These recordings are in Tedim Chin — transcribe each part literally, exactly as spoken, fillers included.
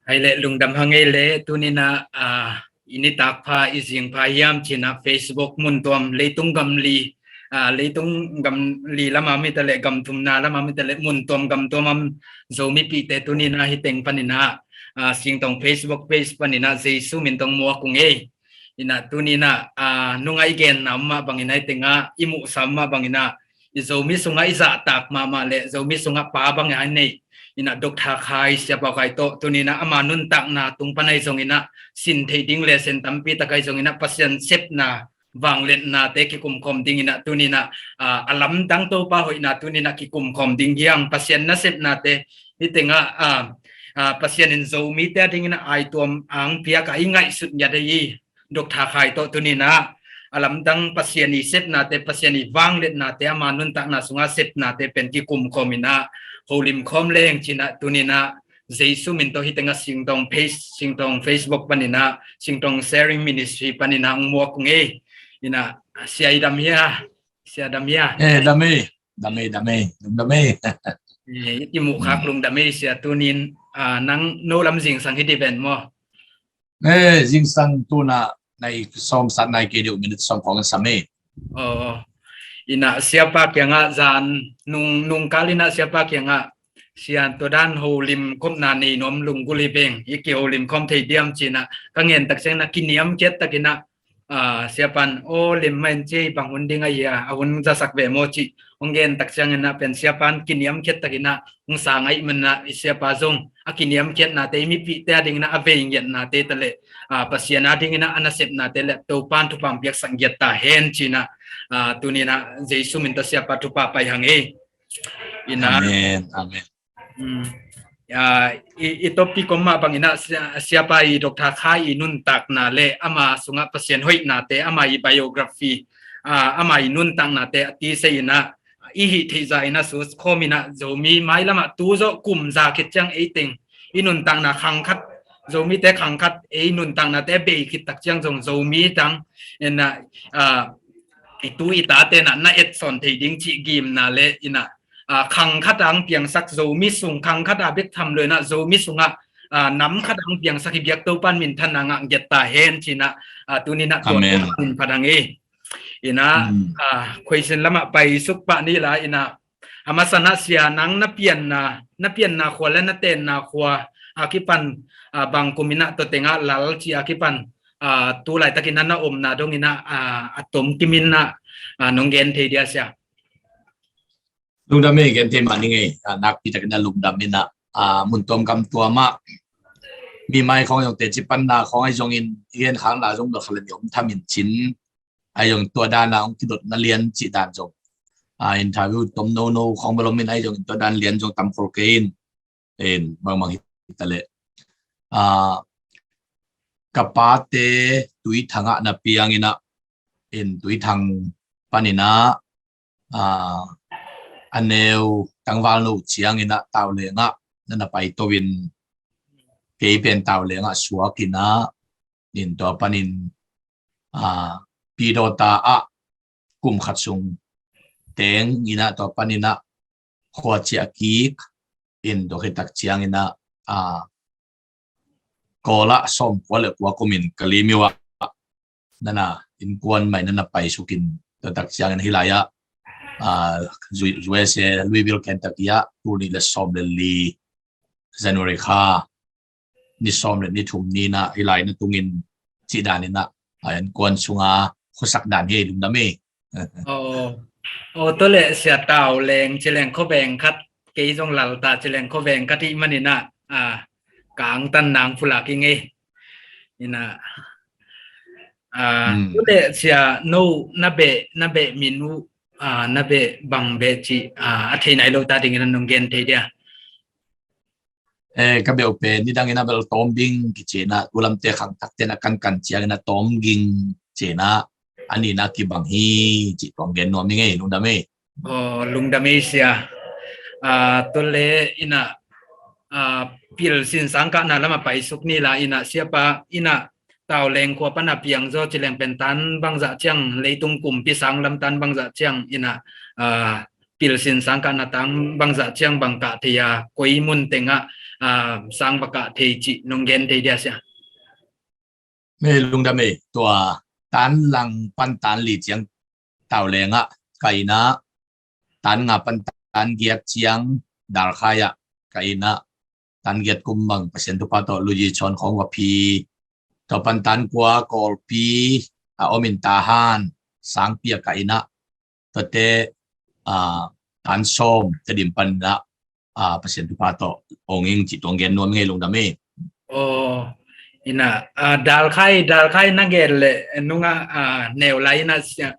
Hai le lungdam hang ei le, tuni-in ah, ah, i nitak pha, i zing pha hiam ci-in ah Facebook mun tuam, leitung gam li, ah, leitung gam li lam a om hi ta le, gam thumna lam a om hi ta le, mun tuam gam tuam a om Zomipihte tuni-in ah hih teng panin ah, ah, Singtawng Facebook page panin ah Jesu min tawh muak ung ei. In ah tuni-in ah, ah, nung ah i genna om mah bangin ah, hih teng ah i muhsa om mah bangin ah, i Zomi sungah i zahtak mahmah le Zomi sungah pa bang a i neih, in ah Doctor Khai, Siapa Khai tawh tuni-in ah ama nuntakna tung pan ahi zongin ah sin theih ding le sin tampi tak ahi zongin ah Pasian sepna vangliatnate kikumkhawm dingin ah tuni-in ah, ah, a lamdang Topa hoihna tuni-in ah kikumkhawm ding hi hang. Pasian nasepnate hih teng ah, ah, ah, Pasian in Zomite a dingin ah aituam ang piak a i ngaihsut ngiat ahi Doctor Khai tawh tuni-in ah a lamdang Pasian i sepnate, Pasian i vangliatnate, ama nuntakna sungah sepnate pen kikumkhawm in ah holim khawm leng ci-in ah tuni-in ah Jesu min tawh hih teng ah Singtawng page, Singtawng Facebook panin ah, Singtawng Sharing Ministry panin ah hong muak ung ei. In ah, sia, i dam hia? Sia, dam hia? Eh, dam ei, dam ei, dam ei, dam ei. Eh, i kimuh khak lungdam ei sia, tuni-in, ah, nang no lam zingsang hi dih ven maw? Eh, zingsang tu-in ah nai sawm sat nai kei deuh, minute sawm khawng sam ei. Oh, oh. In ah Siapa kiangah zan nung, nungkal in ah Siapa kiangah, sia, tua dan holim khopna nei nuam lunggulh hi veng, i kiholim khawm thei diam ci-in ah ka ngen tak ciangin ah kiniamkhiat takin ah, ah, Siapa'n, aw, lim mah in ci, bang hun ding ahi a, a hun zasak ve maw cih hong gen tak ciangin ah pen Siapa'n kiniamkhiat takin ah hong sang ahih manin ah, i Siapa zong a kiniamkhiatnate, i mipihte a dingin ah a vei ngiatnate ta le, ah, Pasian a dingin ah a nasepnate le Topa'n thupha hong piaksak ngiat ta hen ci-in ah, ah, tuni-in ah Jesu min tawh Siapa thupha pai hang ei. In ah, amen, amen. Hmm. Ah, i, i topic om mah bangin ah Sia-, Siapa i Doctor Khai i nuntakna le ama sungah Pasian hoihnate, ama i biography, ah, ama i nuntaknate a tisei in ah, i hih theih zah in ah sukhawm in ah, Zomi mailam ah tu zawh kum za khit ciang ei teng i nuntakna khang khat, Zomite khang khat ei nuntaknate bei khit tak ciang zong Zomi tang in ah, ah, i tu i tate in ah na etsawn thei ding cih gimna le in ah, ah, khang khat ah hong piangsak, Zomi sung khang khat ah bek tham lo in ah Zomi sungah, ah, nam khat ah hong piangsak hi biak Topa'n minthanna ngah ngiat ta hen ci-in ah, ah, tuni-in ah tua, amen, min phat hang ei. In ah, hmm, ah, question lamah paisuk pah ni la, in ah, a masa-in ah sia, nang na pianna, na pianna khua le na tenna khua a kipan, ah, bang kum in ah tua teng ah lal ci a kipan, ah, tu laitakin ah na omna dongin ah, ah, a tom kimin ah, ah, nong gen thei dia sia? Lungdam ei, gen thei mah ning ei, ah, nakpi takin ah lungdam in ah, ah, mun tuam gam tuam ah mi mai khawng zong teci panna khawng ahi zongin i gen khakna zong bel khat le nih om tham in cin, ahi zong tua dan a hong kidotna lian cih dan zong, ah, interview tom nono khawng bel om in, ahi zongin tua dan lian zong tam khol kei in, in bangmah hi ta leh, ah, ka pate Tuithang ah na piang in ah, in Tuithang panin ah, ah, a neu tangvalno ciangin ah Tauleng ah na na paito in, kei pen Tauleng ah suak in ah, in tua panin, ah, Pidawta ah kum khat sung teng in ah, tua panin ah khua ciah kik in, tua khit tak ciangin ah, ah, Kawl ah sawmkua le kua kum in Kalaymyo ah na na innkuan mah in na na paisuk in, tua tak ciangin hih lai ah, ah, U-, U S A, Louisville, Kentucky ah tul nih le sawm le li January kha ni sawm le ni thum ni-in ah hih lai na tungin cih dan in ah, ah, innkuan sungah khuasak dan hi ei, lungdam ei. Oh, oh, tua leh sia, Tauleng ci leng khuaveng khat, kei zong Lalta ci leng khuaveng khat ahih manin ah, ah, ka angtan nang pulak ing ei. In ah, ah, hmm, tua leh sia, no na beh, na beh min uh, ah, na beh bang beh cih, ah, a thei nai lote adingin ah nong gen thei dia? Eh, ka beh uh pen nidangin ah bel Tawmging kici in ah, tu lamte khangthakte in ah kankan ciangin ah Tawmging ci in ah, a nihna kibang hi cih tuang gen nuam ing ei, lungdam ei. Oh, lungdam ei sia. Ah, tua leh in ah, ah, pil sinsang kahna lamah paisuk ni la, in ah Siapa, in ah Tauleng khua pan a piang zaw ci leng pen tan bangzah ciang, leitung kumpi sang lam tan bangzah ciang in ah, ah, pilsin sang kahna tang bangzah ciang bang kah thei a, koi mun tengah, ah, sang va kah thei cih nong gen thei dia sia. Mei lungdam ei, tua tan lang pan tan li ciang Tauleng ah ka inn ah, tan nga pan tan giat ciang Dalkhai ah ka inn ah, tan giat kum bang Pasian thupha tawh luyi chawn khawng va phi, tua pan tan kua Kawlpi a om in Tahan sangpi ah ka inn ah, tuate, ah, tan sawm Tedim pan inn ah, ah, Pasian thupha tawh ong ing cih tuang gen nuam ngei lungdam ei. Aw, ina, ah, Dalkhai, Dalkhai na gen le nunga, ah, neu lai ina sia,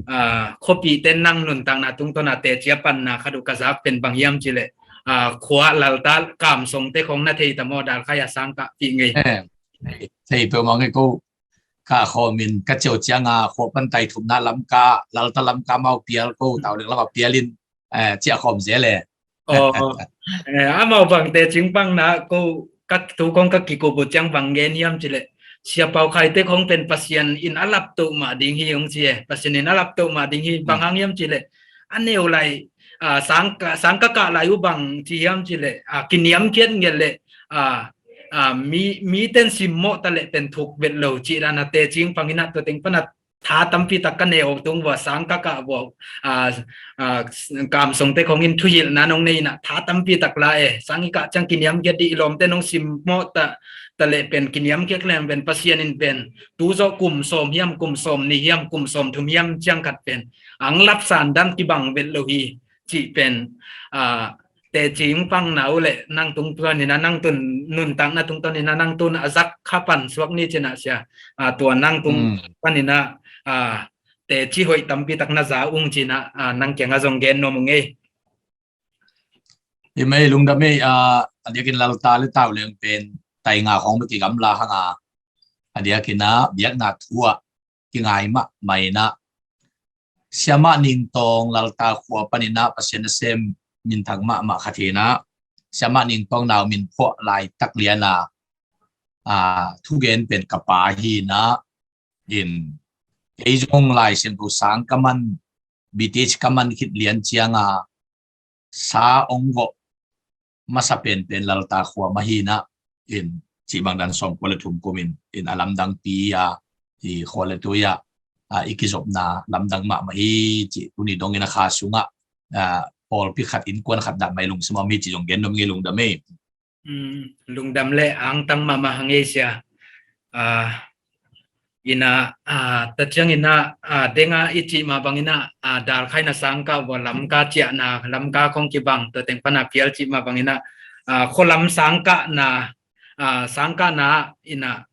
ah, khuapi ten nang nuntakna tungtawn a teci a panna khat uh ka zak pen bang hiam ci le, ah, khua Lalta Kamsong te khong na thei ta maw, Dalkhai a sang kah pi ngei. Eh, thei, thei peuhmah ngei ko, ka khawm in ka ciau ciang a khua pan tai thumna Lamka, Lalta Lamka mau pial ko, Tauleng lam a pial in, eh, ciah khawm zel e. Aw, eh, amau bang teci pang na ko ka thu khong ka kikup uh ciang bang gen hiam ci le, Sia Pau Khai te khong pen Pasian in a lap toh mah ding hi ong ci e, Pasian in a lap toh mah ding hi, bang hang hiam ci le, a neu lai, ah, sang ka, sang ka kah lai uh bang ci hiam ci le, ah, kiniam kiat ngiat le, ah, ah, mi, mi ten simmawh ta le pen thuk vet lo cih dan a teci pang ina tua teng pan a tha tampi tak ka neu tung vua, sang ka kah vua, ah, ah, Kamsong te khong in thuhilhna nong nei ina tha tampi tak la e, sang i kah ciang kiniam kiat dih, i lawmte nong simmawh ta, ta le pen kiniam kiat lem pen Pasian in pen tu zawh kum sawm hiam, kum sawm nih hiam, kum sawm thum hiam ciang khat pen ang lap san dan kibang vet lo hi cih pen, ah, teci pang na uh le nang tung tuan ina, nang tun nuntakna tungtawn ina, nang tun a zak kha pan suak ni ci ina sia, ah, tua nang tung pan ina, ah, teci hoih tampi tak na za ung ci ina, ah, nang kiang a zong gen nuam ung ei. Hi mei lungdam ei, ah, a diakin Lalta le Tauleng pen tai nga khong bek kigamla hang a, a diakin a biakna thu ah kingai mahmah ina, Siamah Ning Tawng Lalta khua pan ina Pasian a sem minthang mahmah khat hi ina, Siamah Ning Tawng nau min phuah laitak lian a, ah, thugen pen ka pa hi ina, in, ei zong Lai Siangtho sang ka man, B T H ka man khit lian ciang a, sa ong gawh masa penpen Lalta khua mah hi ina, in, cih bang dan sawm kua le thum kum in, in a lamdang pi a, i khua le tui a, a, i kizopna lamdang mahmah hi cih tuni dong ina kha sungah, a, pawlpi khat innkuan khat dah mai lungsim a om hi cih zong gen nuam ngei lungdam ei. Um, lungdam le angtang mahmah hang ei sia. Ah, ina, ah, ta ciang ina, ah, denga i cih mah bang ina, ah, Dalkhai na sang kah vua Lamka ciahna, Lamka khong kibang, tua teng pan a pial cih mah bang ina, ah, khualam sang kahna, ah, sang kahna ina,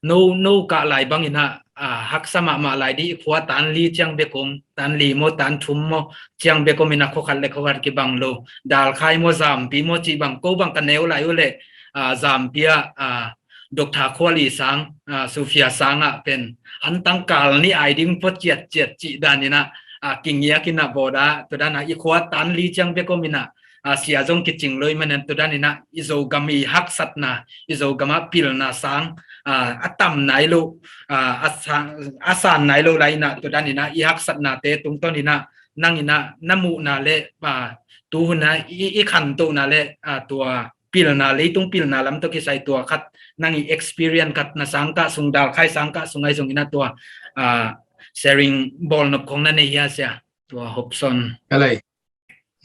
no, no kah lai bang ina, ah, haksa mahmah lai dih, khua tan li ciang bek om, tan li maw, tan thum maw, ciang bek om ina khua khat le khua khat kibang lo, Dalkhai maw, Zampi maw cih bang, ko bang ka neu lai uh le, ah, Zampi ah, ah, Doctor Khual i sang, ah, Sufia sang ah pen, an tangkal ni ai ding pua ciatciat cih dan ina, ah, kingiak ina bawda, tua dan a i khua tan li ciang bek om ina, ah, sia zong kicing lo i manin tua dan ina i Zogam i haksatna, i Zogam a pilna sang, ah, a tam nai lo, ah, a san, a san nai lo lai ina tua dan ina i haksatnate tungtawn ina nang ina na muhna le, ah, tu hun a i, i khantohna le, ah, tua pilna, leitung pilna lam tawh kisai tua khat, nang i experience khat na sang kah sung, Dalkhai sang kah sung ai zong ina tua, ah, sharing bawl nop khong na nei hia sia, tua hopson. Ka lei.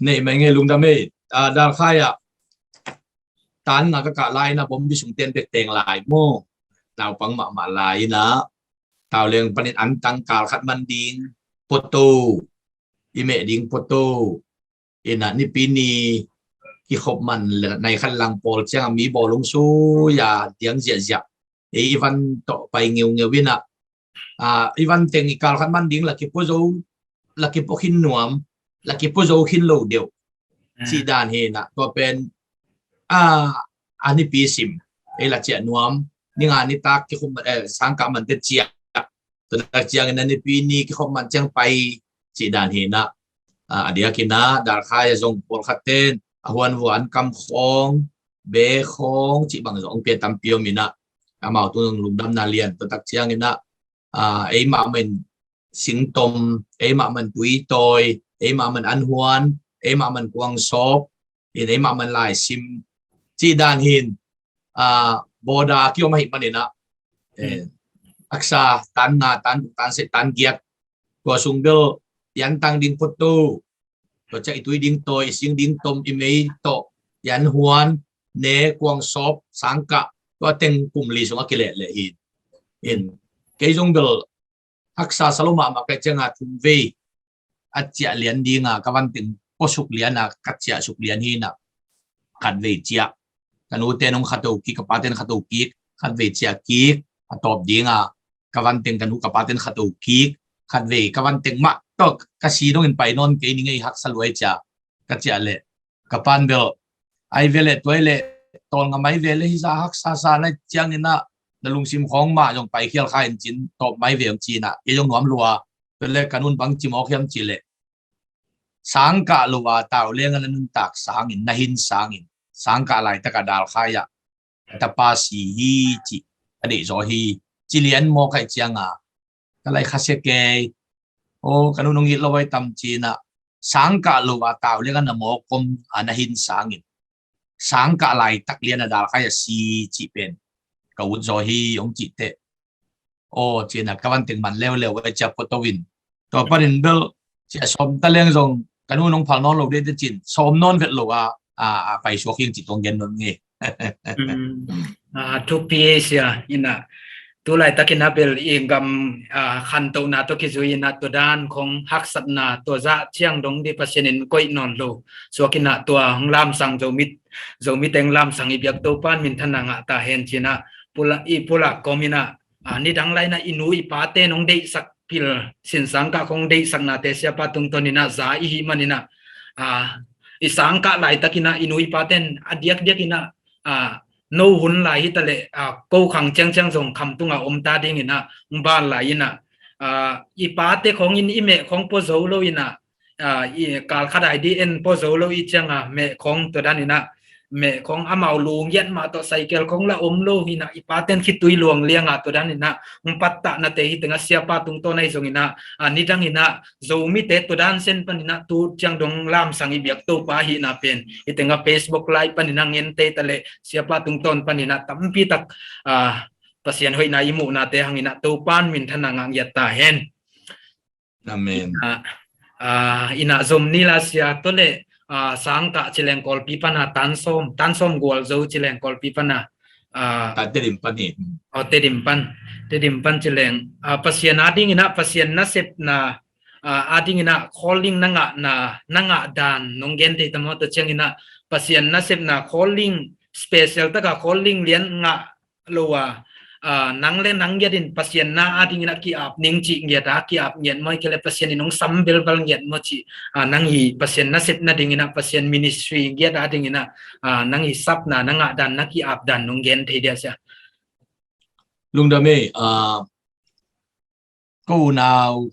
Nei mai ngei lungdam ei, ah, Dalkhai ah tan nga ka kah lai ina Bombi sung ten bek teng lai maw. Naupang mahmah lai ina Tauleng panin an tangkal khat man ding pua to, i meh ding pua to, ina nipi ni kikhop man le nai khat lang pawl ciang a mi bawlung sui a diang ziahziah. Ei i van tawh pai ngeungeu ina, ah, i van teng i kal khat man ding la kipua zo, la kipua khin nuam, la kipua zo khin lo deuh. Cih dan hi ina, tua pen, ah, a nipi sim, ei la ciah nuam, ni nga ni tak kikhop man, eh, sang kah man te ciah, tua tak ciang ina nipi ni kikhop man ciang pai, cih dan hi ina, ah, a diak ina Dalkhai a zong pawlkhat ten a huan vuan kam khawng, be khawng cih bang zong pia tampi om ina, amau tung lungdamna lian, tua tak ciang ina, ah, ei mahmah in singtom, ei mahmah in tuitawi, ei mahmah in an huan, eimah man kuang sawp, in eimah man laisim, cih dan hin, ah, bawda kiom ahih maninah, eh, haksa tan nga, tan guk, tan seh, tan giat, tua sung bel i antang ding phutu, tua ciang i tui ding tawi, i sing ding tom, i mei tawh, i anhuan, ne, kuang sawp, sangkah, tua teng kum li sung a kileh leh hi. In, kei zong bel haksa sa lo mahmah ka hih cianga thum vei a ciah lian dinga ka vanteng pua suk liana ka ciah suk lian hinah, khat vei ciah, ka nute nong khato kik, ka paten khato kik, khat vei ciah kik, a tawp dinga ka vanteng ka nu ka paten khato kik, khat vei ka vanteng mah tawh ka si dongin pai nawn kei ning ei, haksa luai cia ka ciah leh, ka pan bel, ai ve leh, tuai leh, tawlnga mai ve leh, hi za haksa sa na cianginah na lungsim khawng mah zong paikhial kha in cin, tawp mai ve om cinah, kei zong nuam lua. Tua leh ka nun bang ci mawk hiam cih leh, sangkah lo a tau lenga na nuntak sangin, na hin sangin, sangkah laitakah dalkhai ah tapa si hi cih ka deih zaw hi, ci lian mawk ahih cianga ka lai khasia kei. Aw, ka nu nong it lo vai tam cinah, sangkah lo a tau lenga na mawk om a na hin sangin, sangkah laitak liana dalkhai a si cih pen ka ut zaw hi, hong cih teh. Aw, cinah ka vanteng man leuleu a cia photo in, tua panin bel cia sawm ta leng zong ka nu nong phal nawn lo deh te cin, sawm nawn vet lo a, a, a paisuak hing cih tuang gen nawn ngei. Thupi sia inah, tu laitakin a bel i gam khantohna tawh kizui inah tua dan khong haksatna tua zah ciang dong di Pasian in koih nawn lo suak inah tua hong lamsang Zomit, Zomi teng lamsang i biak Topan minthanna ngah ta hen cinah, pula i pulak kom inah, nidang lai inah i nu i pate nong deihsak pil, sinsangkah khong deihsaknate siapa tungtawn inah za i hih man inah, i sangkah laitak inah i nu i paten a diakdiak inah, no hun lai hitaleh, ko khang ciangciang zong kham tunga om ta ding inah hong ban lai inah, i pate khong in i meh khong pua zo lo inah, i kal khat ai di en pua zo lo i cianga meh khong tua dan inah, meh khong amau lu ngiat mah tawh cycle khong la om lo hinah, i paten khitui luang lianga tua dan inah hong pattah nate hi tengah siapa tungtawn ahi zong inah, nidang inah Zomite tua dan sen pan inah tu ciang dong lamsang i biak Topa hihna pen hi tengah Facebook Live pan inah ngente taleh siapa tungtawn pan inah tampi tak Pasian hoihna i muhnate hang inah Topan minthanna ngah ngiat ta hen. Amen. Inah zom ni la sia, tua leh sangkah ci leng Kawlpi pana tan sawm, tan sawm gual zo ci leng Kawlpi pana, Tedim pan hi. Tedim pan, Tedim pan ci leng, Pasian ading inah, Pasian nasepna ading inah calling na ngahna, na ngah dan nong gen thei ta maw? Tua ciang inah Pasian nasepna calling, special taka calling lian ngah lo a, nang le nang ngiat in Pasian na ading inah ki-ap ning cih ngiat a, ki-ap ngiat maw, i kei le Pasian in hong sam belbal ngiat maw cih, nang hi Pasian nasep nading inah, Pasian ministry ngiat ading inah nang hi sapna, na ngah dan, na ki-ap dan nong gen thei dia sia. Lungdam ei. Ko unau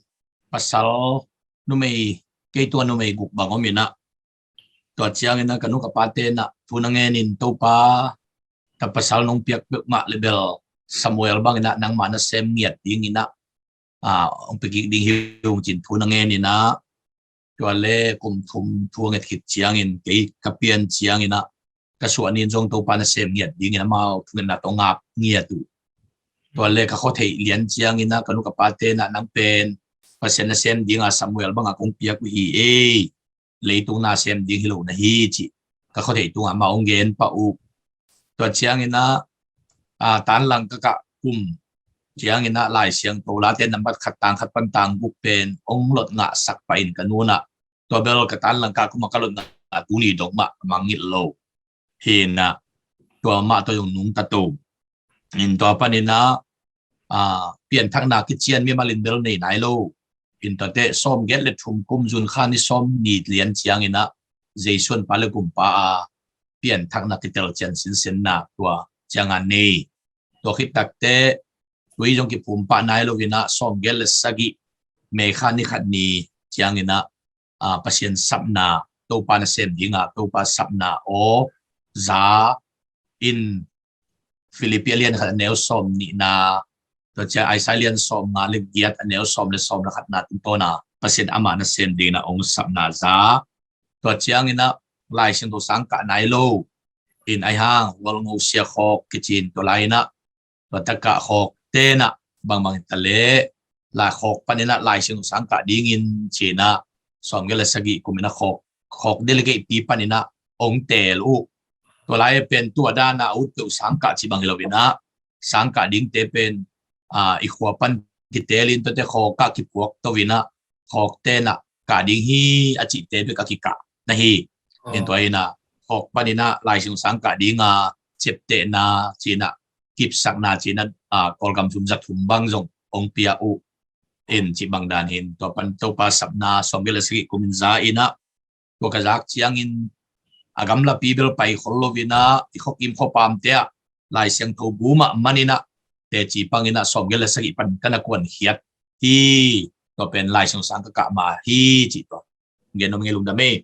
pasal numei, kei tua numei guk bang om inah, tua ciang inah ka nu ka pate inah thu na ngen in, Topa, ta pasal nong piak peuhmah le bel Samuel bang inah nangmah na sem ngiat ding inah, hong pia kik ding hi ung cin thu na ngen inah, tua le kum thum thu a nget khit ciangin kei ka pian ciang inah ka suah nin zong Topa na sem ngiat dingin amau thungetna tawh ngap ngiat uh. Tua le ka khuatheih lian ciang inah ka nu ka pate inah nang pen Pasian na sem dinga Samuel banga kong piak uh hi ei, leitung na sem ding hi lo na hi cih ka khuatheih tungah amau hong gen pah uh. Tua ciang inah, tan lang ka kah kum ciang inah Lai Siangtho late nambat khat tang khat pan tang guk pen hong lot ngahsak pah in ka nu inah, tua bel ka tan lang kah kum a ka lot ngah tuni dong mah a mangngilh lo hi inah, tua mah tawh zong nungta to. In tua pan inah pianthakna kician mimal in bel nei nai lo. In tua teh sawm giat le thum kum June kha ni sawm ni lian ciang inah Jesu in Pa le Kumpa a pianthakna kitel cian sinsenna tua cianga nei. Tua khit takteh tui zong kiphum pah nai lo inah sawm giat le sagih May kha ni khat ni ciang inah Pasian sapna, Topa na sem dinga Topa sapna aw za in Philippi a lian khat a neu sawm nihna, tua ciang Isaiah lian sawm nga le giat a neu sawm le sawm le khatna tungtawna Pasian amah na sem dingin a hong sapna za, Tua ciangin ah Lai Siangtho sang kah nai lo in, aihang Hualngo Sia Khawk kicin tua lai in ah, tua takah Khawk tenah bangbang ta leh Lai Khawk panin ah Lai Siangtho sang kah dingin ci-in ah sawmgiat le sagih kum in ah Khawk, Khawk delegate pi panin ah ong teel uh. Tua lai pen tua dan a ut peuh sang kah ci bang hi lo in ah, sang kah dingte pen, aa, i khua pan kiteelin tuate Khawk ah kipuak to in ah, Khawk tenah kah ding hi a cihte bek a kikah na hi. In tua in ah Khawk panin ah Lai Siangtho sang kah ding a ciaptehna ci-in ah, kipsakna ci-in ah, aa, Kawlgam sum za thum bang zong ong pia uh. In cih bang dan hi in, tua pan Topa sapna sawmgiat le sagih kum in za in ah, tua ka zak ciangin a gamlapi bel pai khol lo in ah, i khuakim khuapamte ah Lai Siangtho bu mahmah in ah teci pang in ah sawmgiat le sagih pan ka na kuankhiat hi. Tua pen Lai Siangtho sang ka kah ma hi cih tua gen om ing ei, lungdam ei.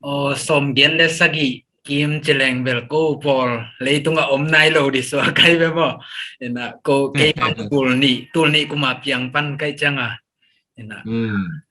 Aw, sawmgiat le sagih kim ci leng bel ko pawl leitungah om nai lo ding suak hi ve maw. In ah ko keimah tul nih, tul nih kum a piang pan ka hih ciang a, in ah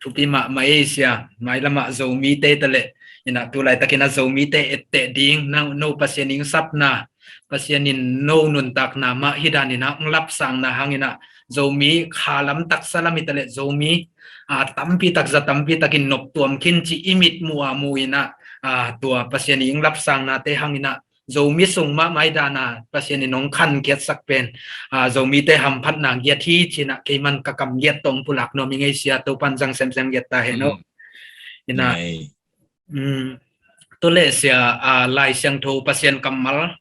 thupi mahmah ei sia. Mailam ah Zomite ta leh, in ah tu laitakin ah Zomite etteh ding, no, no Pasian in sapna, Pasian in no nuntakna mah hi dan in ah ong lapsangna hang in ah, Zomi kha lam taksa lam hi ta leh Zomi, aa, tampi tak, za tampi takin noptuam khin cih i mitmuh a mu in ah, aa, tua Pasian in ong lapsangnate hang in ah Zomi sung mahmah hi dan a Pasian in ong khankhiatsak pen, aa, Zomite hamphatna giat hi ci-in ah keiman ka kam giat tawh ong pulak nuam ing ei sia. Topan zang semsem giat ta hen aw. In ah, tua leh sia, aa, Lai Siangtho Pasian kammal,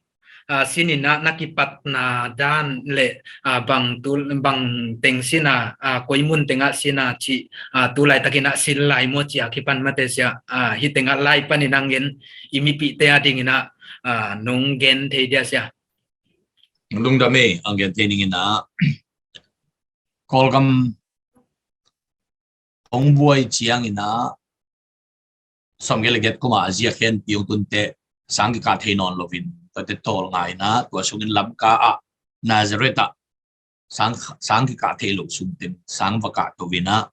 aa, sin in ah na kipatna dan leh, aa, bang tu, bang teng sin a, aa, koi mun tengah sin a cih, aa, tu laitakin ah sin lai maw cih a kipan mate sia, aa, hih tengah lai panin ah gen, i mipihte a dingin ah, aa, nong gen thei dia sia. Lungdam ei, ong gen thei ning in ah, Kawlgam ong buai ciangin ah, sawmgiat le giat kum a a zia khenpi ong tun teh sang kikah thei nawn lo in, tuate tawlnga in ah, tua sungin Lamka ah, Nazareth ah sang, sang kikah thei lo sung teng sang va kah to in ah,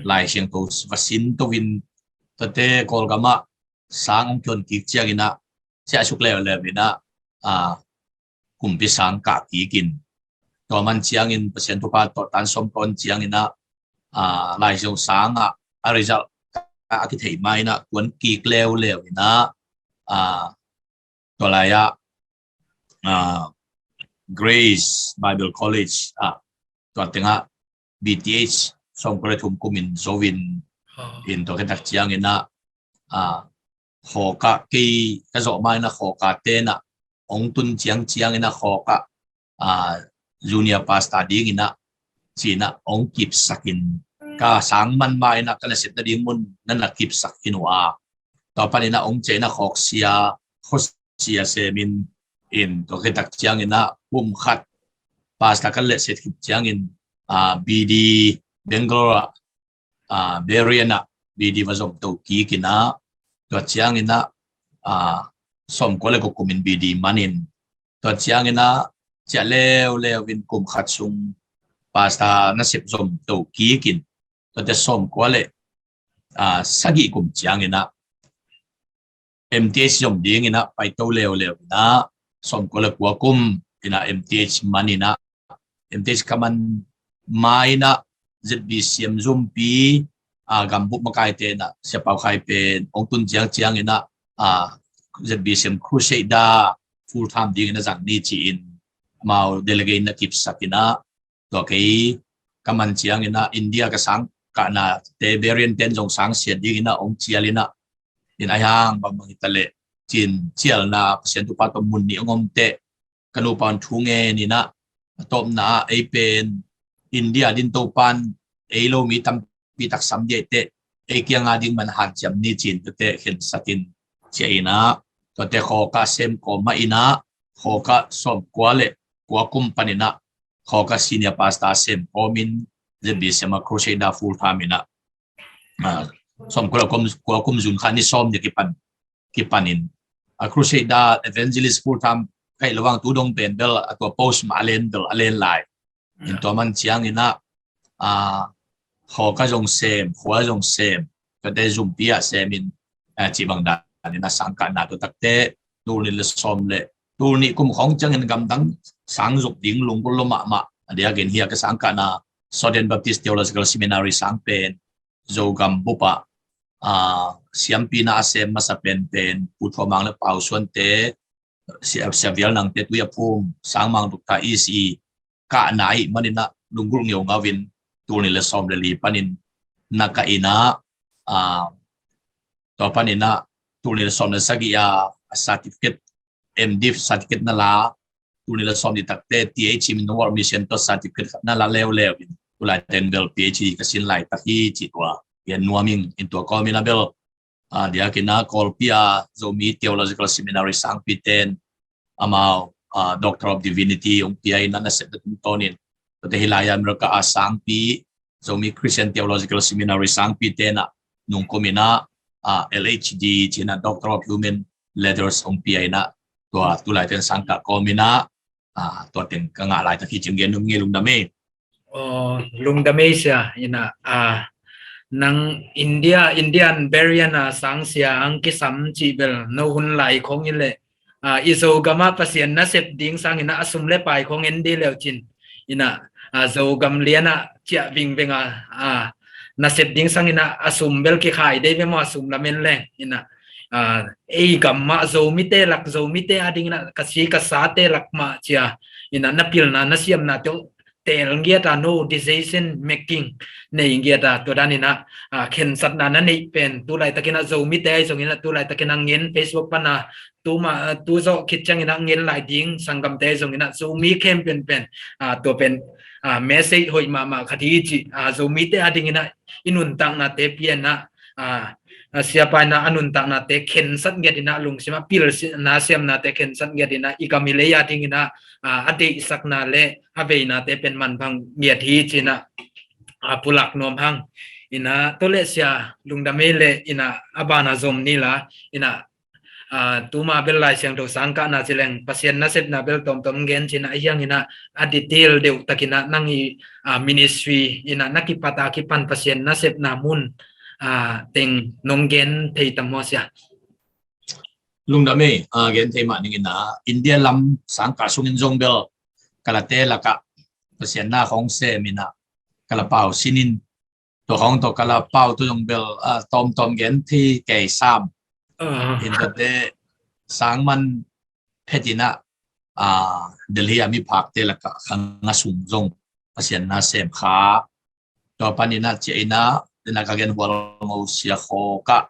Lai Siangtho va sin to in, tuate Kawlgam ah sang ong kion kik ciangin ah, siah suk leuleu in ah, aa, kumpi sang kah kik in, tua man ciangin Pasian thupha tawh tan sawm tawn ciangin ah, aa, Lai Siangtho sang ah a result a kithei ma in ah kuan kik leuleu in ah, aa, tua lai ah, aa, Grace Bible College ah, tua tengah B T H sawmkua le thum kum in zo in, in tua khit tak ciangin ah, aa, Khawk ah kei ka zawh ma in ah Khawk a tenah ong tun ciang ciangin ah Khawk ah, aa, junior pastor dingin ah ci-in ah ong kipsak in, ka sang man ma in ah ka nasepna ding mun na na kipsak in uh a, tua panin ah ong ciah in ah Khawk sia, Khawk sia sem in, in tua khit tak ciangin ah kum khat pastor ka lehset khit ciangin, aa, B D Bangalore ah, aa, Berean ah B D va zom to kik in ah, tua ciangin ah, aa, sawmkua le kua kum in B D man in, tua ciangin ah ciah leuleu in kum khat sung pastor nasep zom to kik in, tuate sawmkua le, aa, sagih kum ciangin ah M T H zom dingin ah paito leuleu in ah, sawmkua le kua kum in ah M T H man in ah, M T H ka man ma in ah Z B C M zumpi, aa, gambup makaite in ah Sia Pau Khai pen ong tun ciang ciangin ah, aa, Z B C M Crusader full time dingin ah zang ni ci-in amau delegate in ah kipsak in ah, tua kei ka man ciangin ah India ka sang kahnate Berean ten zong sang siat dingin ah ong cial in ah, in aihang bangbang hi ta leh ci-in cialna Pasian thupha tawh mun nih ong om teh, ka nupa in thu ngen in ah, a tawpna ah ei pen India din Topan ei lo mi tampi tak sam dia hi teh, ei kianga ding man hanciam ni ci-in tuate khensak in ciah in ah, tuate Khawk ah sem kawm mah in ah, Khawk ah sawmkua le kua kum pan in ah Khawk ah senior pastor sem kawmin Z B C M ah Crusader full time in ah, aa, sawmkua le kua kum, kua kum June kha ni sawm nih kipan, kipan in, aa, Crusader evangelist full time ka hih lo vang tu dong pen bel a tua post mah a len bel a len lai. In tua man ciangin ah, aa, Khawk ah zong sem, khua zong sem, tuate zumpi ah sem in, eh, cih bang danin a sangkahna tua takte tul nih le sawm le tul nih kum khawng ciangin gamdang sang zuk ding lunggulh lo mahmah. A diakin hih a ka sangkahna Southern Baptist Theological Seminary sang pen Zogam bup ah, ah, siampi na a sem masa penpen Pu Thua Mang le Pau Suante, Sia, Sia Vial Nangte tui a phum, Sang Mang Duk Tha E C kahna ahih manin ah lunggulh ngeungau in tul nih le sawm le li panin na kah in ah, ah, tua panin ah tul nih le sawm le sagih a certificate, M.Div certificate na la, tul nih le sawm nih takte T H M in World Mission tawh certificate khat na la leuleu in tulai teng bel P H D ka sin laitak hi cih tua gen nuam ing. In tua kawmin ah bel, ah, diakin ah Kawlpi a Zomi Theological Seminary sangpi ten amau, ah, Doctor of Divinity hong pia in ah nasepna tungtawnin, tuate hih lai America a sangpi Zomi Christian Theological Seminary sangpi ten ah nungkumin ah, ah, L H D cih in ah Doctor of Human Letters hong pia in ah tua tulai ten sangkah kawmin ah, ah, tua teng ka ngah laitak hi cih gen nuam ing e. Lungdam e. Aw, lungdam e sia. In ah, ah, nang India, Indian Burial a sangsia hong kisam cih bel no hun lai khawng hi leh, ah, i Zogam ah Pasian nasep ding sangin ah a sum le pai khawng en dih leu cin. In ah, ah, Zogam lian ah ciah vingveng a, ah, nasep ding sangin ah a sum bel kikhai dei ve maw, a sum lamen leng. In ah, ah, ei gam mah Zomite lak, Zomite adingin ah ka si ka sate lak mah cia. In ah na pilna na siamna teuh teel ngiat a, no decision making nei ngiat a, tua danin ah, ah, khensatna na neih pen tulaitakin ah Zomite ahi zongin ah tulaitakin ah ngen Facebook pan a, tu ma, ah, tu zawh khit ciangin ah ngen lai ding sanggamte ahi zongin ah Zomi khempeuh pen, ah, tua pen, ah, message hoih mahmah khat hi cih, ah, Zomite adingin ah i nuntaknate pia in ah, ah, ah, siapa in ah a nuntaknate khensat ngiat in ah, lungsim ah pilna siamnate khensat ngiat in ah, i gam i lei adingin ah, ah, a deihsakna le a veinate pen manpha ngiat hi ci in ah, ah, pulak nuam hang. In ah tua leh sia, lungdam e leh, in ah a ban ah zom ni la. In ah, ah, tuma bel Lai Siangtho sangkahna ci leng Pasian nasepna bel tawmtawm gen ci in ah, a hiang in ah a detail deuh takin ah nang i, ah, ministry in ah na kipat a kipan Pasian nasepna mun, ah, teng nong gen thei tam maw sia? Lungdam e, ah, gen thei mah ning in ah, India lam sangkah sungin zong bel ka late lakah Pasian na khawng sem in ah ka la pau sinin, tua khawng tawh ka la pau tawh zong bel, ah, tawmtawm gen thei kei sam. Ah. In tuate sang man phet in ah, ah, Delhi a miphakte lakah ka nga sung zong Pasian na sem kha. Tua panin ah ciah in ah, den ah ka gen hual ngo sia khaw kah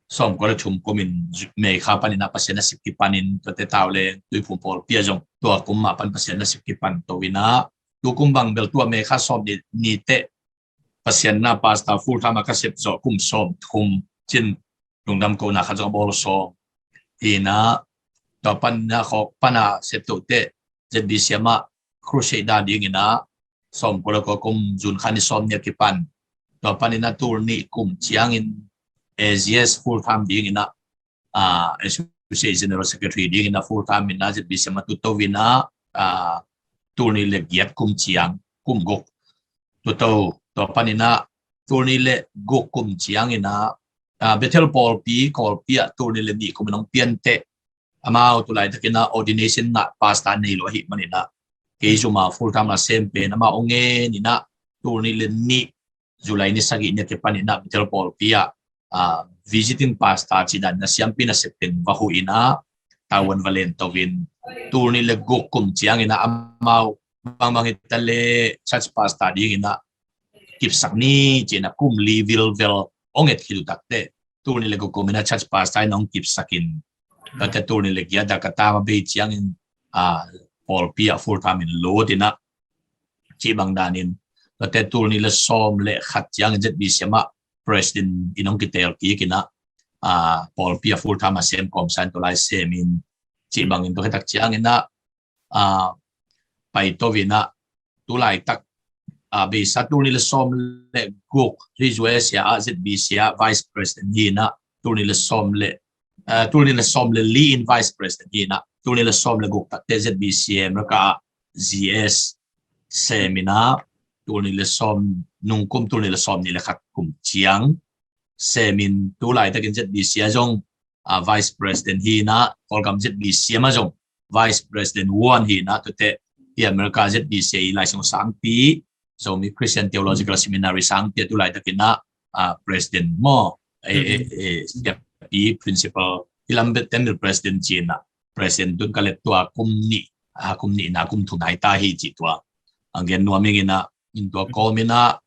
sawmkua le thum kumin May kha panin ah Pasian nasep kipanin, tuate tau le Tuiphum pawlpi ah zong tua kum mah pan Pasian nasep kipan to in ah, tu kum bang bel tua May kha sawm ni, ni teh Pasian na pastor full time a ka sep zawh kum sawmthum cin, lungdam kohna khat zong a bawl sawm. Hi in ah, tua pan ah khawk pan a sep to teh Z B C M ah crusade a ding in ah, sawmkua le kua kum June kha ni sawm ni a kipan. Tua panin ah tul nih kum ciangin A G S full time ding in ah, ah, Associate General Secretary ding in ah full time in ah Z B C M ah tuto in ah, ah, tul nih le giat kum ciang, kum guk tuto. Tua panin ah tul nih le guk kum ciang in ah, ah, Bethel pawlpi, Kawlpi ah tul nih le nih kum in hong pian teh, amau tulaitakin ah ordination ngah pastor nei lo ahih manin ah, kei zuma full time a sem pen amau hong ngen in ah, tul nih le nih July ni sagih ni a kipan in ah Bethel pawlpi ah, ah, visiting pastor cih dan in ah siampi nasep teng va huh in ah, tavuan va len to in, tul nih le guk kum ciang in ah amau bangbang hi ta le church pastor ding in ah kipsak ni ci in ah kum li vilvel hong et khit uh tak teh, tul nih le guk kum in ah church pastor in hong kipsak in, tuate tul nih le giat a ka tam a bei ciangin, ah, pawlpi ah full time in lut in ah, cih bang danin, tuate tul nih le sawm le khat ciangin Z B C M ah president in hong kitel kik in ah, ah, pawlpi ah full time a sem kawmsa in tua lai sem in, cih bangin tua khit tak ciangin ah, ah, pai to in ah, tulaitak, ah, beisa tul nih le sawm le guk hi, U S A ah Z B C ah vice president hi in ah, tul nih le sawm le, ah, tul nih le sawm le li in vice president hi in ah, tul nih le sawm le guk tak teh Z B C M lakah ah G S sem in ah, tul nih le sawm, nungkum tul nih le sawm nih le khat kum ciang, semin tu laitakin Z B C ah zong, ah, Vice President hi in ah, Kawlgam Z B C ah mah zong Vice President one hi in ah, tuate hi America Z B C ah i Lai Siangtho sangpi, Zomi Christian Theological Seminary sangpi ah tu laitakin ah, ah, President maw, eh, eh, eh, siapi, Principal, i lam bel Tamil President ci in ah, President tun ka let tua kum nih, ah, kum nihna kum thumna hi ta hi ci tua. Ang gen nuam ing in ah, in tua kawm in ah,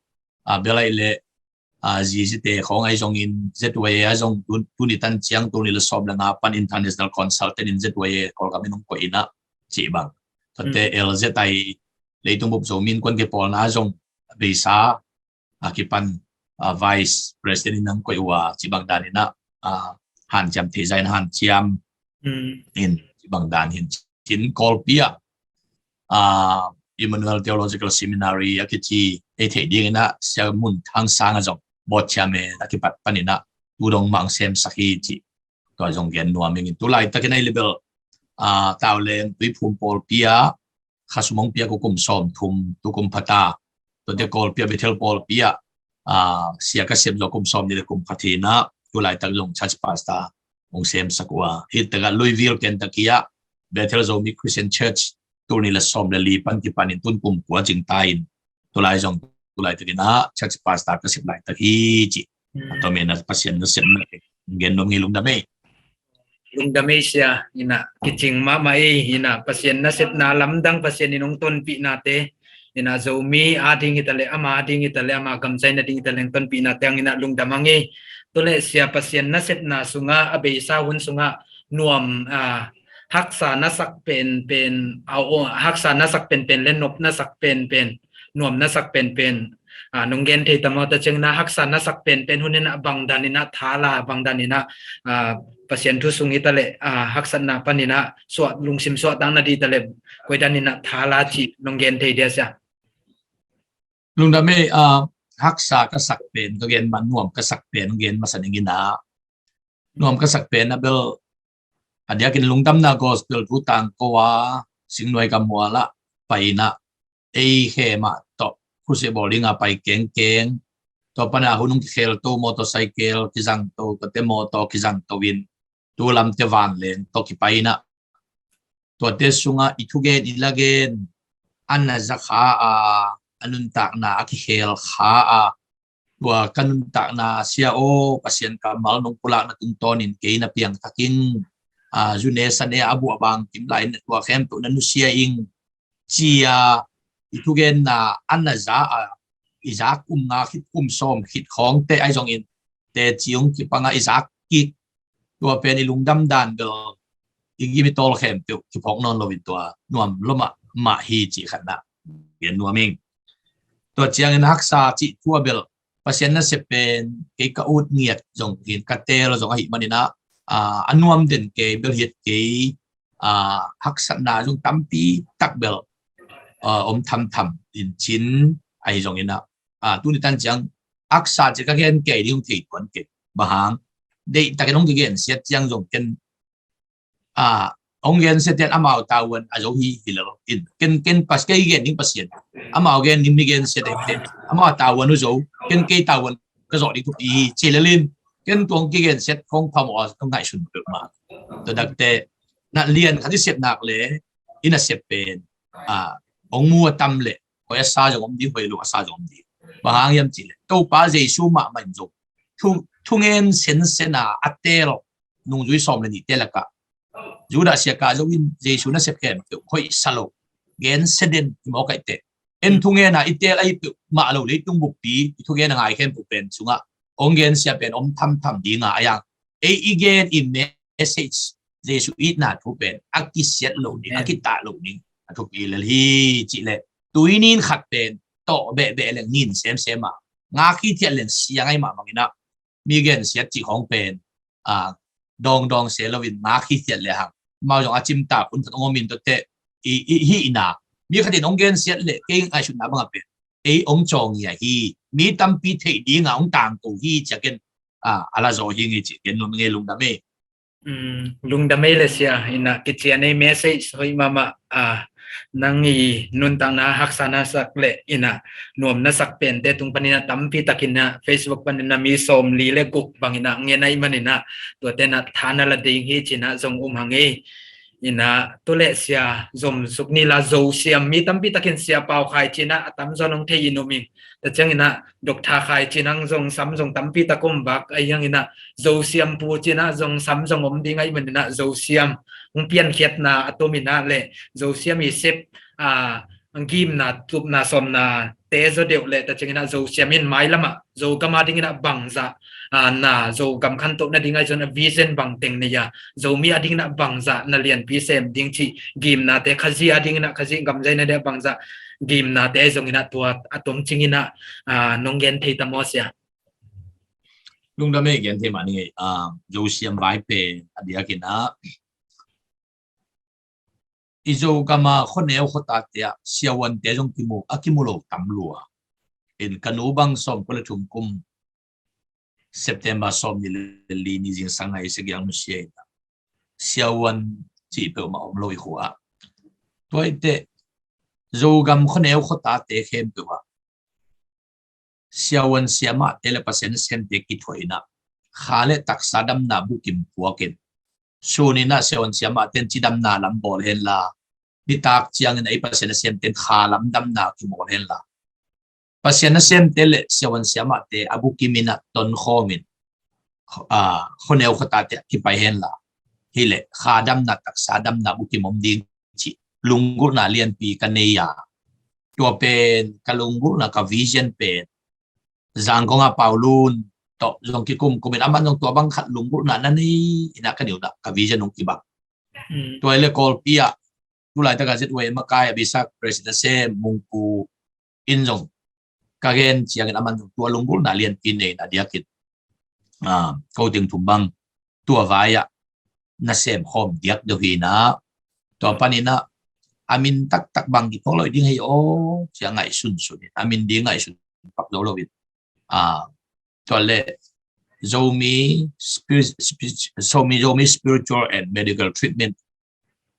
ah, bel ahih leh, ah, zizite khawng ahi zongin Z Y A ah zong tun, tuni tan ciang tul nih le sawm le nga pan International Consultant in Z Y A Kawlgam in hong koih in ah cih bang. Tuate L Z I, leitung bup Zomi Innkuan kipawlna ah zong a beisa a kipan, ah, Vice President in hong koih uh a, cih bang dan in ah, ah, hanciam theih zah in hanciam in, cih bang dan hi in cin Kawlpi ah, ah, Emmanuel Theological Seminary a kici ei theih ding in ah Sia Mun Thang Sang ah zong board chairman a kipat pan in ah tu dong mah hong semsak hi cih tua zong gen nuam ing in. Tu laitakin ahih leh bel, ah, Tauleng Tuiphum pawlpi ah khasum hong piak uh kum sawmthum, tu kum pha ta. Tuate Kawlpi ah Bethel pawlpi ah, ah, sia ka sep zawh kum sawmnih le kum khat hi in ah, tu laitak zong church pastor hong semsak uh a. Hih tak ah Louisville, Kentucky ah Bethel Zomi Christian Church tul nih le sawm le li pan kipan in tun kum kua cing ta in, tu lai zong tu laitakin ah church pastor ka sep laitak hi ci. A tawm in ah Pasian nasepna gen nuam ing, lungdam ei. Lungdam ei sia, in ah kicing mahmah ei, in ah Pasian nasepna lamdang, Pasian in hong tonpihnate, in ah Zomi ading hi ta leh, ama ading hi ta leh, ama gamzaina ding hi ta leh hong tonpihnate hang in ah lungdam hang ei. Tu leh sia, Pasian nasepna sungah, a beisa hun sungah nuam, ah, haksa nasak penpen, au, haksa nasak penpen le nop nasak penpen, nuam nasak penpen, ah, nong gen thei ta maw? Tua ciangin ah haksa nasak penpen hun in ah bang dan in ah thala, bang dan in ah, ah, Pasian thu sung hi ta leh, ah, haksatna pan in ah suah, lungsim suahtakna ding hi ta leh koi dan in ah thala cih nong gen thei dia sia? Lungdam ei, ah, haksa ka sak pen ka gen mah, nuam ka sak pen gen masa ning in ah. Nuam ka sak pen ah bel a diakin Lungdamna Gospel thu tangko a Singnuai Kamual ah pai in ah, ei khe mah tawh khusia bawl ding a pai kengkeng. Tua pan ah hun hong kikhel to, motorcycle kizang to, tuate mawtaw kizang to in, tu lamte vanleng tawh kipai in ah, tuate sungah i thugen i lagen a na za kha a, a nuntakna a kikhel kha a, tua ka nuntakna, Sia aw, Pasian kammal nong pulakna tungtawnin kei na piangthak ing, a, zu ne sa ne a buah bangkim lai in tua khempeuh na nusia ing, ci a i thugenna a na za a, i zak kum nga khit, kum sawm khit khawngte ahi zongin teci hong kipang a i zak kik, tua pen i lungdam dan bel i gim i tawl khempeuh kiphawk nawn lo in tua nuam lua mahmah hi cih khatna gen nuam ing. Tua ciangin haksa cih thu ah bel Pasian nasep pen kei ka ut ngiat zong hi in, ka teel zong ahih manin ah, a, a nuam den kei, bel hiat kei, a, haksatna zong tampi tak bel, a, om thamtham in cin ahi zongin ah, a, tuni tan ciang haksa ci ka gen kei ding thei tuan kei. Bang hang, deihtakin hong kigensiat ciang zong ken, a, hong gensiat ciang amau tavuan a zo hi hi lo in. Ken, ken pas kei gen ding Pasian, amau gen ding mi gensiat ding te, amau tavuan uh zo, ken kei tavuan ka zawh ding thupi hi ci lel in, ken tuang kigensiat khong phamawh a ka ngaihsun peuhmah. Tua dakte na lian khat i sep nak le i nasep pen, a, hong mu a tam le hoih a sa zong om ding, hoih lo a sa zong om ding. Bang hang hiam cih leh Topa Jesu mahmah in zong thu, thungen sensen a a teel nungzui sawm le nihte lakah Judas Iskariot in Jesu nasep khempeuh hoih sa lo, gensia den hi mawk ahih teh. En thungen a i teel ahi peuhmah lo leitung buppi i thugen a ngai khempeuh pen sungah hong gensia pen om thamtham ding a, a yang ei i gen i message, Jesu itna thu pen a kisiat lo ding, a kitah lo ding a thupi lel hi cih leh, tui nin khat pen tawh behbeh leng nin semsem a, ngak hithiat leng siang ahi mah bangin ah mi gensiat cih khawng pen, a, dawngdawng se loin ngak hithiat le hang, amau zong a cimtak hun khat hong om in tuate i, i hihna, mi khat in hong gensiat leh kei ngaihsutna bangah pen ei hong cawngia hi, mi tampi theih dinga hong tangko hi ci a ken, a, a la zaw hi ing hi ci. Ken nuam ing ei, lungdam ei. Lungdam ei le sia, in ah kician ei, message hoih mahmah, a, Nang i nuntakna haksa na sak le inah nuam na sak pente tung paninah tampi takinah Facebook paninah mi sawm li le guk banginah ngen ahi maninah tuate na thana la ding hi cinah zong um hang hi. Inah tu le sia zom suk ni la Zo siam mi tampi takin Sia Pau Khai cinah a tamzaw nong thei in um ing. Tua cianginah Doctor Khai cinah zong sam zong tampi tak um bak ahi hanginah Zo siam pu cinah zong sam zong om ding ahi maninah Zo siam hong piankhiatna a tuminah le Zo siam i sep a gimna tupna sawmna te zaw deuh le ta cianginah Zo siam in mailamah Zo gama dinginah bangzah a na Zo gam khantohna ding ahi zon a vision bang teng nei a Zomi a dinginah bangzah na lianpi sem ding cih gimnate Khazih a dinginah Khazih gamzaina deh bangzah gimnate ahi zonginah tua a tom cinginah nong gen thei ta maw sia? Lungdam e, gen thei mah ni ngei. Zo siam vai pen a diakinah i Zogama khuaneu khuatate ah siavuante zong kimu a kimu lo tam lua. In ka nu bang sawm kua le thum kum September sawm ni le li ni zingsang a i siagiang nusia in siavuan cih peuhmah om lo i khua ah. Tua i teh Zogam khuaneu khuatate khempeuh ah siavuan siamahte le Pasian nasemte kithuah inah kha le taksa damna bukim puakin suninah siavuan siamahte in cidamna lam bawl henla nitak ciangin a i Pasian nasemte in kha lam damna kibawl henla Pasian nasemte le siavuan siamahte a bukim inah tonkhawmin khuaneu khuatate ah kipai henla hileh kha damna taksa damna bukim om ding cih lunggulhna lianpi ka nei a. Tua pen ka lunggulhna ka vision pen Zangkong a Paulun tawh zong kikumkumin aman zong tua bang khat lunggulhna na nei inah ka niudah ka vision hong kibang. Tua ile Kawlpi ah tulaitaka Z Y M a kai a bisak president sem Mungku in zong ka gen ciangin aman zong tua lunggulhna lianpi nei na diakin ko ting thum bang tua vai ah na sem khawm diak deuh hinah tua paninah a min taktak bang kipok lo ding hei aw cia ngaihsun sunin a min ding ngaihsun pak zo lo in tua le Zomi Zomi Zomi Spiritual and Medical Treatment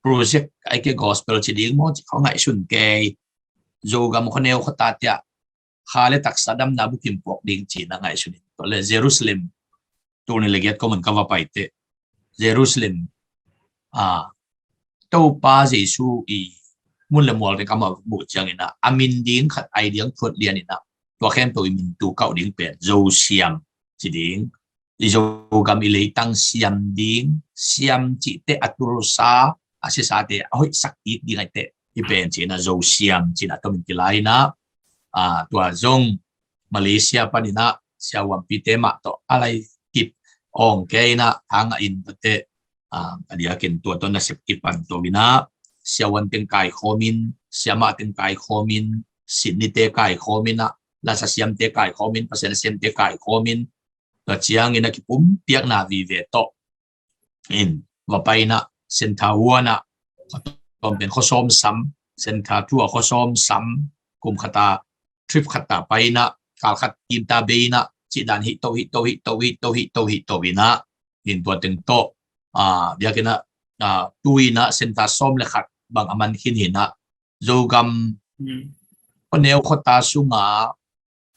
Project ai ke gospel ci ding maw ci kho ngaihsun kei Zogam khuaneu khuatate ah kha le taksa damna bukim puak ding cina ngaihsun in tua le Jerusalem tuni le giat ko man ka va paite Jerusalem a Topa Jesu i mun le mualte kama buh cianginah a min ding khat ai diang thuat lianinah tua khempeuh i min tu kauh ding pen Zo siam ci ding i Zogam i leitang siam ding siam cihte a tulsa a sisate a hoihsak kik ding aite i pen cina Zo siam cina tomin kilainah tua zong Malaysia paninah siavuampite mah tawh a lai kip awng keinah thangah in tate a diakin tua tawh nasep kipan to inah siavuan teng kaikhawmin siamah teng kaikhawmin sinnite kaikhawminah lasa siamte kaikhawmin Pasian a siamte kaikhawmin tua ciangin a kipumpiakna vive tawh in va painah Sentawuanah khuatawm pen khuasawm sam Sentatua khuasawm sam kum khata trip khata painah kalkhat kimta beinah cihdan hihto hihto hihto hihto hihto hihto inah in tua teng tawh biakinah tuinah senta sawm le khat bang a man khin hinah Zogam khuaneu khuata sunga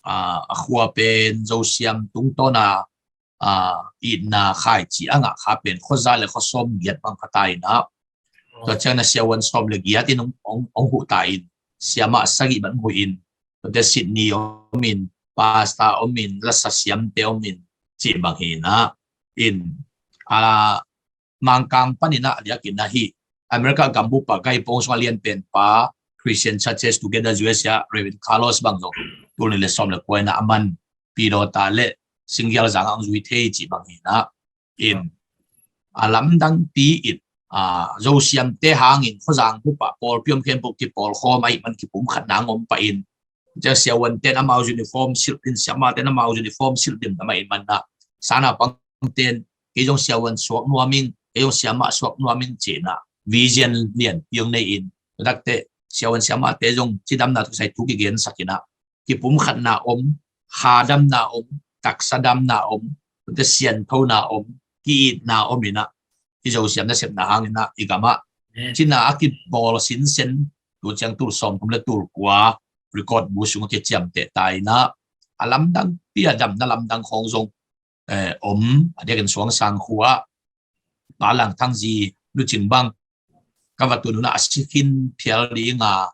a khua pen Zosiam tungtawna itna khaici a ngah kha pen khuaza le khuasawm giat bang kha ta inah tua ciangna siavuan sawm le giat in hong huh ta in siamah sagih bang huh in tuate sitni om in pasta om in lasa siamte om in cih bang hinah in a Mangkang paninah a diakinah hih America gambupa gai pawng sungah lian penpa Christian Churches Together U S A Reverend Carlos bang zong tulni le sawm le kua inah a man pidawta le singgial zangah ang zui thei cih bang hinah in a lamdangpi in Zosiamte hangin khuazang bupa pawlpi om khempeuh kipawlkhawm ahih man kipumkhatna ang om pah in Cia siavuanten amau uniform silh in siamahten amau uniform silh dimdam a in manna sana pangten kei zong siavuan suak nuaming kei zong siamah suak nuaming cina vision lian piang nei in takte siavuan siamahte zong cidamna thusai thu kigensak ina kipumkhatna om khadamna om taksadamna om te sianthona om ki-itna om ina i Zosiam nasepna hang ina i gamah cina a kibawl sinsen tu ciang tul sawmthum le tul kua record bu sungah kiciamteh ta in ah, a lamdang pi a damna lamdang khawng zong eh, om, a diakin Suangsang khua Pa Lang Thang zi lucing bang ka va tun un ah a si khin phial ding a,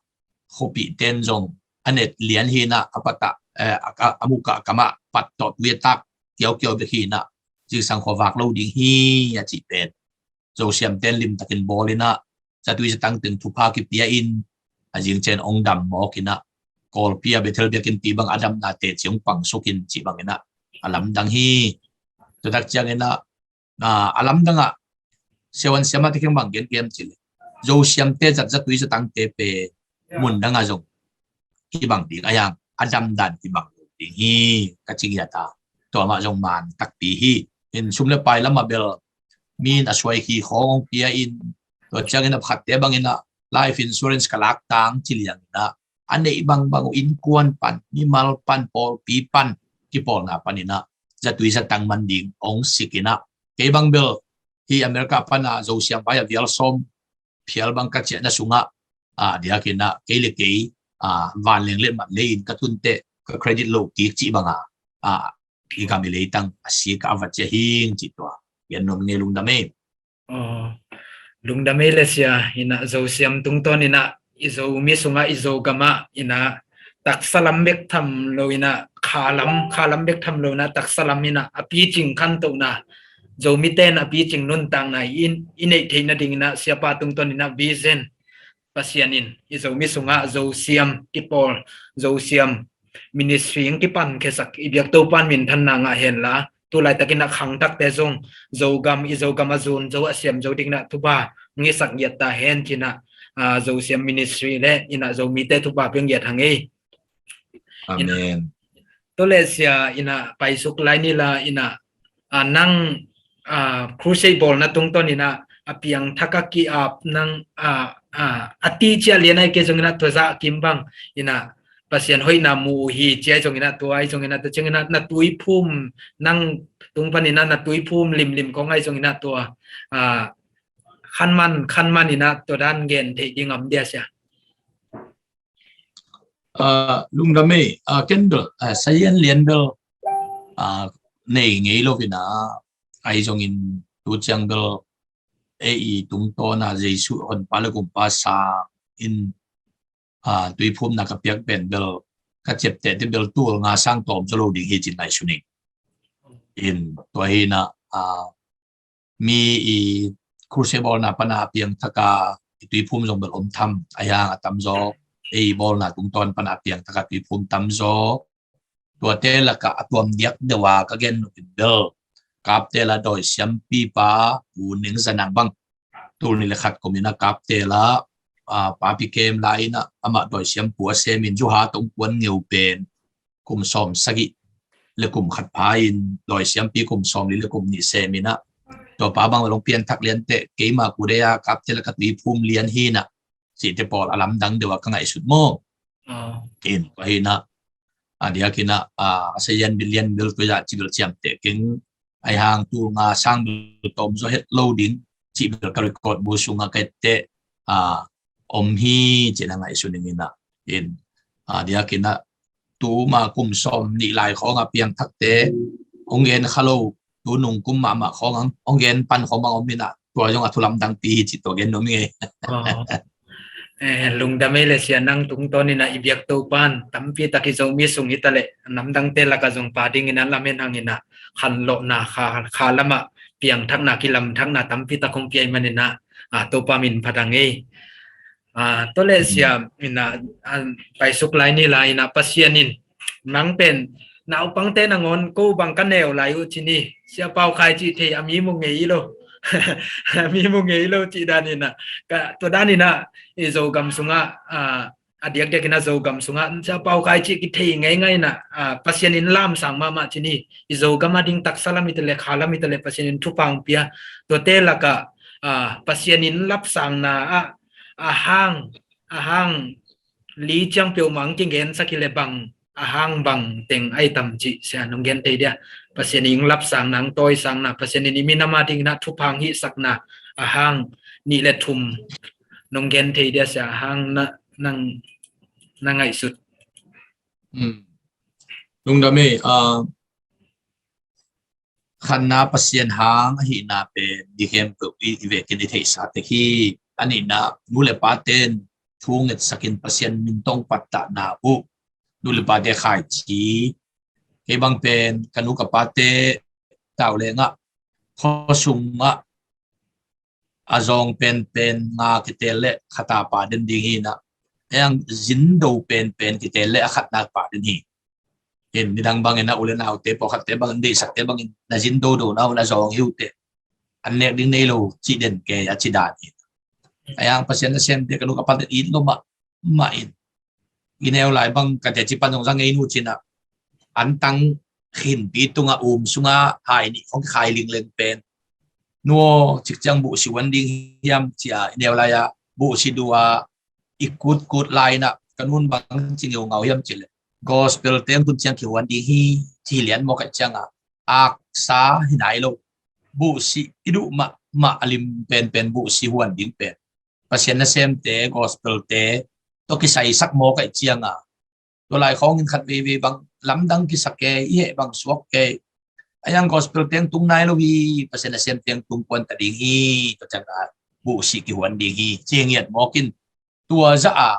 khuapihte in zong a net lian hi in ah, a patah, eh, a, a, a muk ah a kam ah pat tawh tui a tak kiaukiau bek hi in ah, zingsang khua vak lo ding hi a cih pen Zosiamte in limtakin bawl in ah, zatui zatang teng thupha kipia in, a zing ciang hong dam mawk in ah, Kawlpi a Bethel biakinnpi bang a damna teci hong pangsuk in cih bang in ah, a lamdang hi. Tua tak ciang in ah, ah, a lamdang ah, Sia Van Siam a te kiang bang gen hiam cih leh, Zosiamte zat zatui zatangte pen mun dang ah zong kibang ding a, a damdan kibang lo ding hi, ka ci ngiat a. Tua mah zong man takpi hi. In sum le pai lam ah bel mi in a suai hi khawng hong pia in, tua ciang in a pakhatte bang in ah life insurance ka lak tang ci liang in ah, a neih bangbang uh innkuan pan, mimal pan, pawlpi pan, kipawlna pan in ah zatui zatang man ding hong sik in ah, kei bang bel hi America pan a Zosiam vai a vial sawm phial bang ka ciahna sungah, ah, diakin ah kei le kei, ah, vanleng le mat le in ka tun teh ka credit lo kik cih bang a, ah, i gam i leitang a sik a va ciah hing cih tua gen nuam ing ei. Lungdam ei. Aw, lungdam ei le sia. In ah Zosiam tungtawn in ah i Zomi sungah i Zogam ah in ah taksa lam bek tham lo in ah kha lam, kha lam bek tham lo in ah taksa lam in ah a picing khantohna, Zomite in a picing nuntakna i, i neih theih nading in ah siapa tungtawn in ah vision Pasian in i Zomi sungah Zosiam kipawl, Zosiam ministry in kipankhiasak i biak Topa in minthanna ngah hen la, tu laitak in ah khangthakte zong Zogam, i Zogam a zun zo, a siam zo ding in ah thupha ngisak ngiat ta hen ci in ah, ah, Zosiam ministry le in ah Zomite thupha pia ngiat hang ei. Amen. Tua le sia in ah paisuk lai ni la in ah, ah, nang, ah, crusade bawlna tungtawn in ah a piangthak a ki-ap nang, ah, ah, a ti ciah lian ai kei zong in ah tua zah kim bang in ah Pasian hoihna mu uh hi ci ai zong in ah tua ai zong in ah tua ciang in ah na tuiphum nang tung pan in ah na tuiphum limlim khawng ai zong in ah tua, ah, khanman, khanman in ah tua dan gen theih ding om dia sia. Ah, lungdam ei, ah, ken bel, ah, sayan lian bel, ah, nei ngei lo in ah, ai zong in tu ciang bel ei i tungtawn a Jesu honpa le kumpa sang in, ah, tuiphumna ka piak pen bel ka ciapteh te bel tul nga sang tawm zaw lo ding hi ci in ngaihsun ing. In tua hi in ah, ah, mi i crusade bawlna pan a piangthak a i tuiphum zong bel om tham, a hiang a tamzaw, ei bawlna tungtawn pan a piangthak a tuiphum tamzaw. Tuate lakah a tuam diak deuh a ka gen nop in bel Kaptel a dawi siampipa U Neng Za Nang bang tul nih le khat kum in ah Kaptel ah, ah, papi kem lai in ah amah dawi siampu a sem in zuha tong puan ngeu pen kum sawm sagih le kum khat pha in dawi siampi kum sawm li le kum nih sem in ah, tua pa bang lawng pianthak lian teh keima kudei a Kaptel a ka tuiphum lian hi in ah, cihte pawl a lamdang deuh a ka ngaihsut maw? Ah. In, tua hi in ah, a diak in ah, ah, a sayan bel lian bel tua zah ci bel ciamteh keng, ai hang tul nga sang bel tawm zaw het lo ding cih bel ka record bu sungah ka et teh, ah, om hi ci in ah ngaihsun ing in ah. In, a diak in ah, tuma kum sawm nih lai khawng a piangthakte hong gen kha lo, tu nung kum mahmah khawng ang hong gen pan khawng bang om in ah, tua zong a thu lamdangpi hi cih tua gen nuam ing ei. Aw. Eh, lungdam ei le sia, nang tungtawn in ah i biak Topa in tampi tak i Zomi sung hi ta leh namdangte lakah zong pa ding in ah lamen hang in ah khanlawhna kha, kha lamah piangthakna kilamthakna tampi tak hong pia ahih man in ah, ah, Topa min phat hang ei. Ah, tua le sia in ah, ah, paisuk lai ni la in ah Pasian in nang pen naupangte nangawn ko bang ka neu lai uh ci ni, Sia Pau Khai cih thei a mi mu ngei lo. A mi mu ngei lo cih dan in ah, ka, tua dan in ah i Zogam sungah, ah, a diakdiak in ah Zogam sungah Sia Pau Khai cih kithei ngeingai in ah, ah, Pasian in lamsang mahmah ci ni, i Zogam a ding taksa lam hi ta leh kha lam hi ta leh Pasian in thupha hong pia. Tuate lakah, ah, Pasian in lapsangna ah a hang, a hang li ciang peuhmah hong kigensak hi leh bang, a hang bang teng ai tam cih sia nong gen thei dia? Pasian in hong lapsangna, hong tawisangna, Pasian in i minam a ding in ah thupha hong hihsakna a hang nih le thum nong gen thei dia sia? A hang na, nang, nang ngaihsut. Hmm. Lungdam ei, ah, khatna Pasian hang ahihna pen dikhempeuh i, i vekin i theihsa tek hi. A nihna, nu le paten thu ngetsakin Pasian min tawh pattahna uh, nu le pate khaici, kei bang pen ka nu ka pate tau lengah khuasungah a zawng penpen nga kitel le khat a pa den ding hi na. Eng zindo penpen kitel le a khatna pa den hi. In nidang bangin a u le naute pawlkhatte bangin deihsakte bangin na zindo do na, na zawng hi uh teh, an nek ding nei lo ci den kei a ci dan hi. A yang Pasian nasemte ka nu ka pate it lo mah mah in. I neu lai bang ka teci pan zong za ngei nu cinah, antang khinpi tungah um sungah hai nih hong khai lingleng pen, nu aw, cikciang buhsi huan ding hiam cia i neu lai-ah buhsi duh a i kutkut lai inah ka nun bang ci ngeungau hiam cileh, gospel teng tun ciang kihuan ding hi ci hi lian mawk aih ciangah, aksa hi nai lo, buhsi i duh mahmah a lim penpen buhsi huan ding pen Pasian nasemte, gospel-te tawh kisaisak mawk aih cianga, tua lai khawngin khat veivei bang lamdang kisak e, i heh bang suak e. A yang gospel teng tung nai lo hi, Pasian nasem teng tung puan ta ding hi, tua cianga buhsih kihuan ding hi, ci ngiat mawkin tua zah a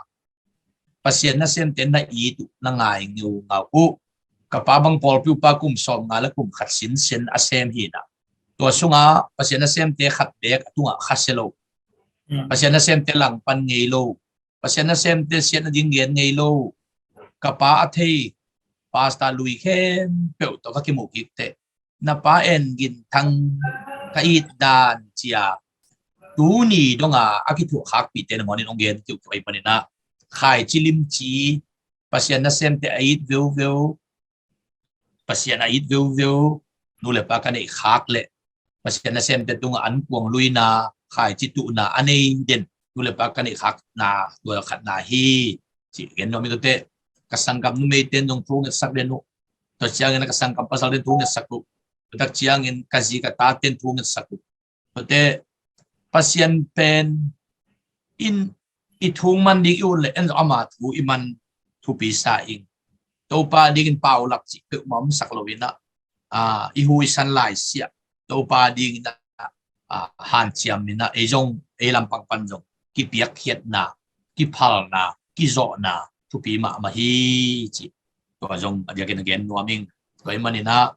Pasian nasemte na it uh, na ngai ngeungau uh. Ka pa bang pawlpi upa kum sawm nga le kum khat sinsen a sem hi na. Tua sunga Pasian nasemte khat beek a tungah khasia lo. Mm. Pasian nasemte langpan ngei lo. Pasian nasemte siatna ding gen ngei lo. Ka pa a thei, pastor lui khempeuh tawh ka kimuh kik teh, na pa En Gin Thang ka it dan cia tuni donga a kithuah khakpihte na ngawnin hong gen kiukiu ahi maninah, khaici limci, Pasian nasemte a it veuveu, Pasian a it veuveu, nu le pa ka neih khak leh Pasian nasemte tungah an kuang luina, khaici tuhna a nei den nu le pa ka neih khakna tua khatna hi. Ci gen nuam hi. Tuate ka sanggam numeite in zong thu ngetsak den uh. Tua ciangin ka sanggam pasal den thu ngetsak uh. Tua tak ciangin ka zi ka tate in thu ngetsak uh. Tuate Pasian pen in i thung man ding i ut leh en zong ama thu i man thupi sa ing. Topa dingin paulap cih peuhmah omsak lo inah, ah, i huisan laisiah Topa dingin ah, ah, hanciam inah ei zong ei lampang pan zong kipiakkhiatna, kiphalna, kizawhna thupi mahmah hi ci. Tua zong a diakin a gen nuam ing. Tua i maninah